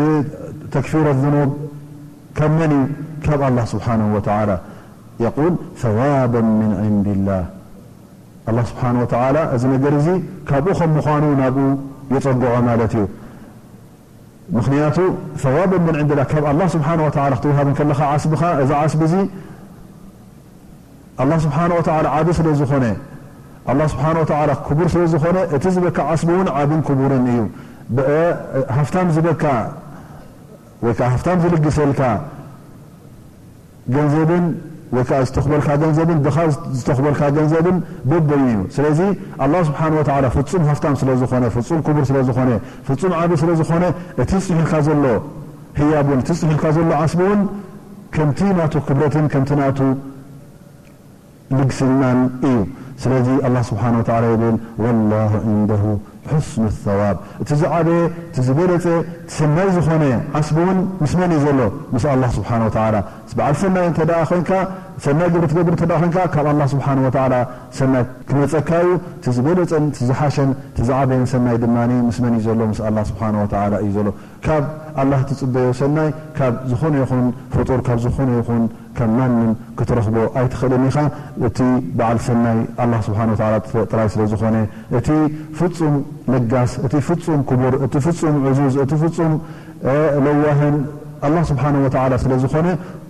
ተክፊረት ዝኑብ ካብ መን እዩ? ካብ ኣላህ ስብሓንሁ ወተዓላ የቁል ሰዋበን ምን ዕንድላህ ኣላህ ስብሓን ወተዓላ እዚ ነገር እዚ ካብኡ ከም ምዃኑ ናብኡ የፀግዖ ማለት እዩ። ምኽንያቱ ሰዋበን ምን ዕንድላህ ካብ ኣላህ ስብሓን ወተዓላ ክትውሃብ እንከለኻ ዓስብኻ እዚ ዓስቢ እዚ ኣላህ ስብሓን ወተዓላ ዓቢ ስለ ዝኾነ ኣላህ ስብሓን ወተዓላ ክቡር ስለ ዝኾነ እቲ ዝበካ ዓስቢ እውን ዓብን ክቡርን እዩ። ሃፍታም ዝበካ ወይ ከዓ ሃፍታም ዝልግሰልካ ገንዘብን ወይ ከዓ ዝተኽበልካ ገንዘብን ድኻ ዝተኽበልካ ገንዘብን በበይኑ እዩ። ስለዚ ኣላህ ስብሓን ወተዓላ ፍጹም ሃፍታም ስለ ዝኾነ ፍጹም ክቡር ስለ ዝኾነ ፍጹም ዓቢ ስለ ዝኾነ እቲ ዝፅሒልካ ዘሎ ህያብ እውን እቲ ዝፅሒልካ ዘሎ ዓስቢ እውን ከምቲ ናቱ ክብረትን ከምቲ ናቱ ልግስናን እዩ። ስለዚ ኣላህ ስብሓን ወተዓላ ይብል ወላሁ ዒንደሁ ሑስኑ ሰዋብ እቲ ዝዓበየ እቲ ዝበለፀ እቲ ሰናይ ዝኾነ ዓስቢ እውን ምስ መን እዩ ዘሎ? ምስ ኣላህ ስብሓን ወተዓላ። በዓል ሰናይ እንተ ደኣ ኮይንካ ሰናይ ግብሪ ትገብር እንተ ደኣ ኮይንካ ካብ ኣላህ ስብሓን ወተዓላ ሰናይ ክመፀካ እዩ። እቲ ዝበለፀን እቲ ዝሓሸን እቲ ዝዓበየን ሰናይ ድማ ምስ መን እዩ ዘሎ? ምስ ኣላህ ስብሓን ወተዓላ እዩ ዘሎ። ካብ ኣላህ ትፅበዮ ሰናይ ካብ ዝኾነ ይኹን ፍጡር ካብ ዝኾነ ይኹን ካብ ማንም ክትረኽቦ ኣይትኽእልን ኢኻ። እቲ በዓል ሰናይ ኣላህ ስብሓን ወተዓላ ጥራይ ስለ ዝኾነ እቲ ፍፁም ለጋስ እቲ ፍፁም ክቡር እቲ ፍፁም ዕዙዝ እቲ ፍፁም ለዋህን ኣላህ ስብሓን ወተዓላ ስለ ዝኾነ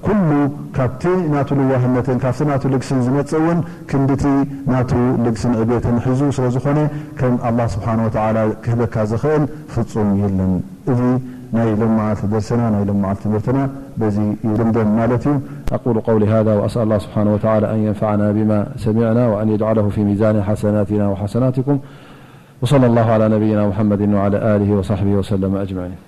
ኩሉ ካብቲ ናቱ ልዋህነትን ካብቲ ናቱ ልግስን ዝመፅእ እውን ክንድቲ ናቱ ልግስን ዕቤትን ሒዙ ስለ ዝኾነ ከም ኣላህ ስብሓን ወተዓላ ክህበካ ዝኽእል ፍፁም የለን። እዚ ናይ ሎም መዓልቲ ደርሰና ናይ ሎም መዓልቲ ትምህርትና በዚ ይድምደም ማለት እዩ። أقول قولي هذا وأسأل الله سبحانه وتعالى أن ينفعنا بما سمعنا وأن يجعله في ميزان حسناتنا وحسناتكم. وصلى الله على نبينا محمد وعلى آله وصحبه وسلم أجمعين.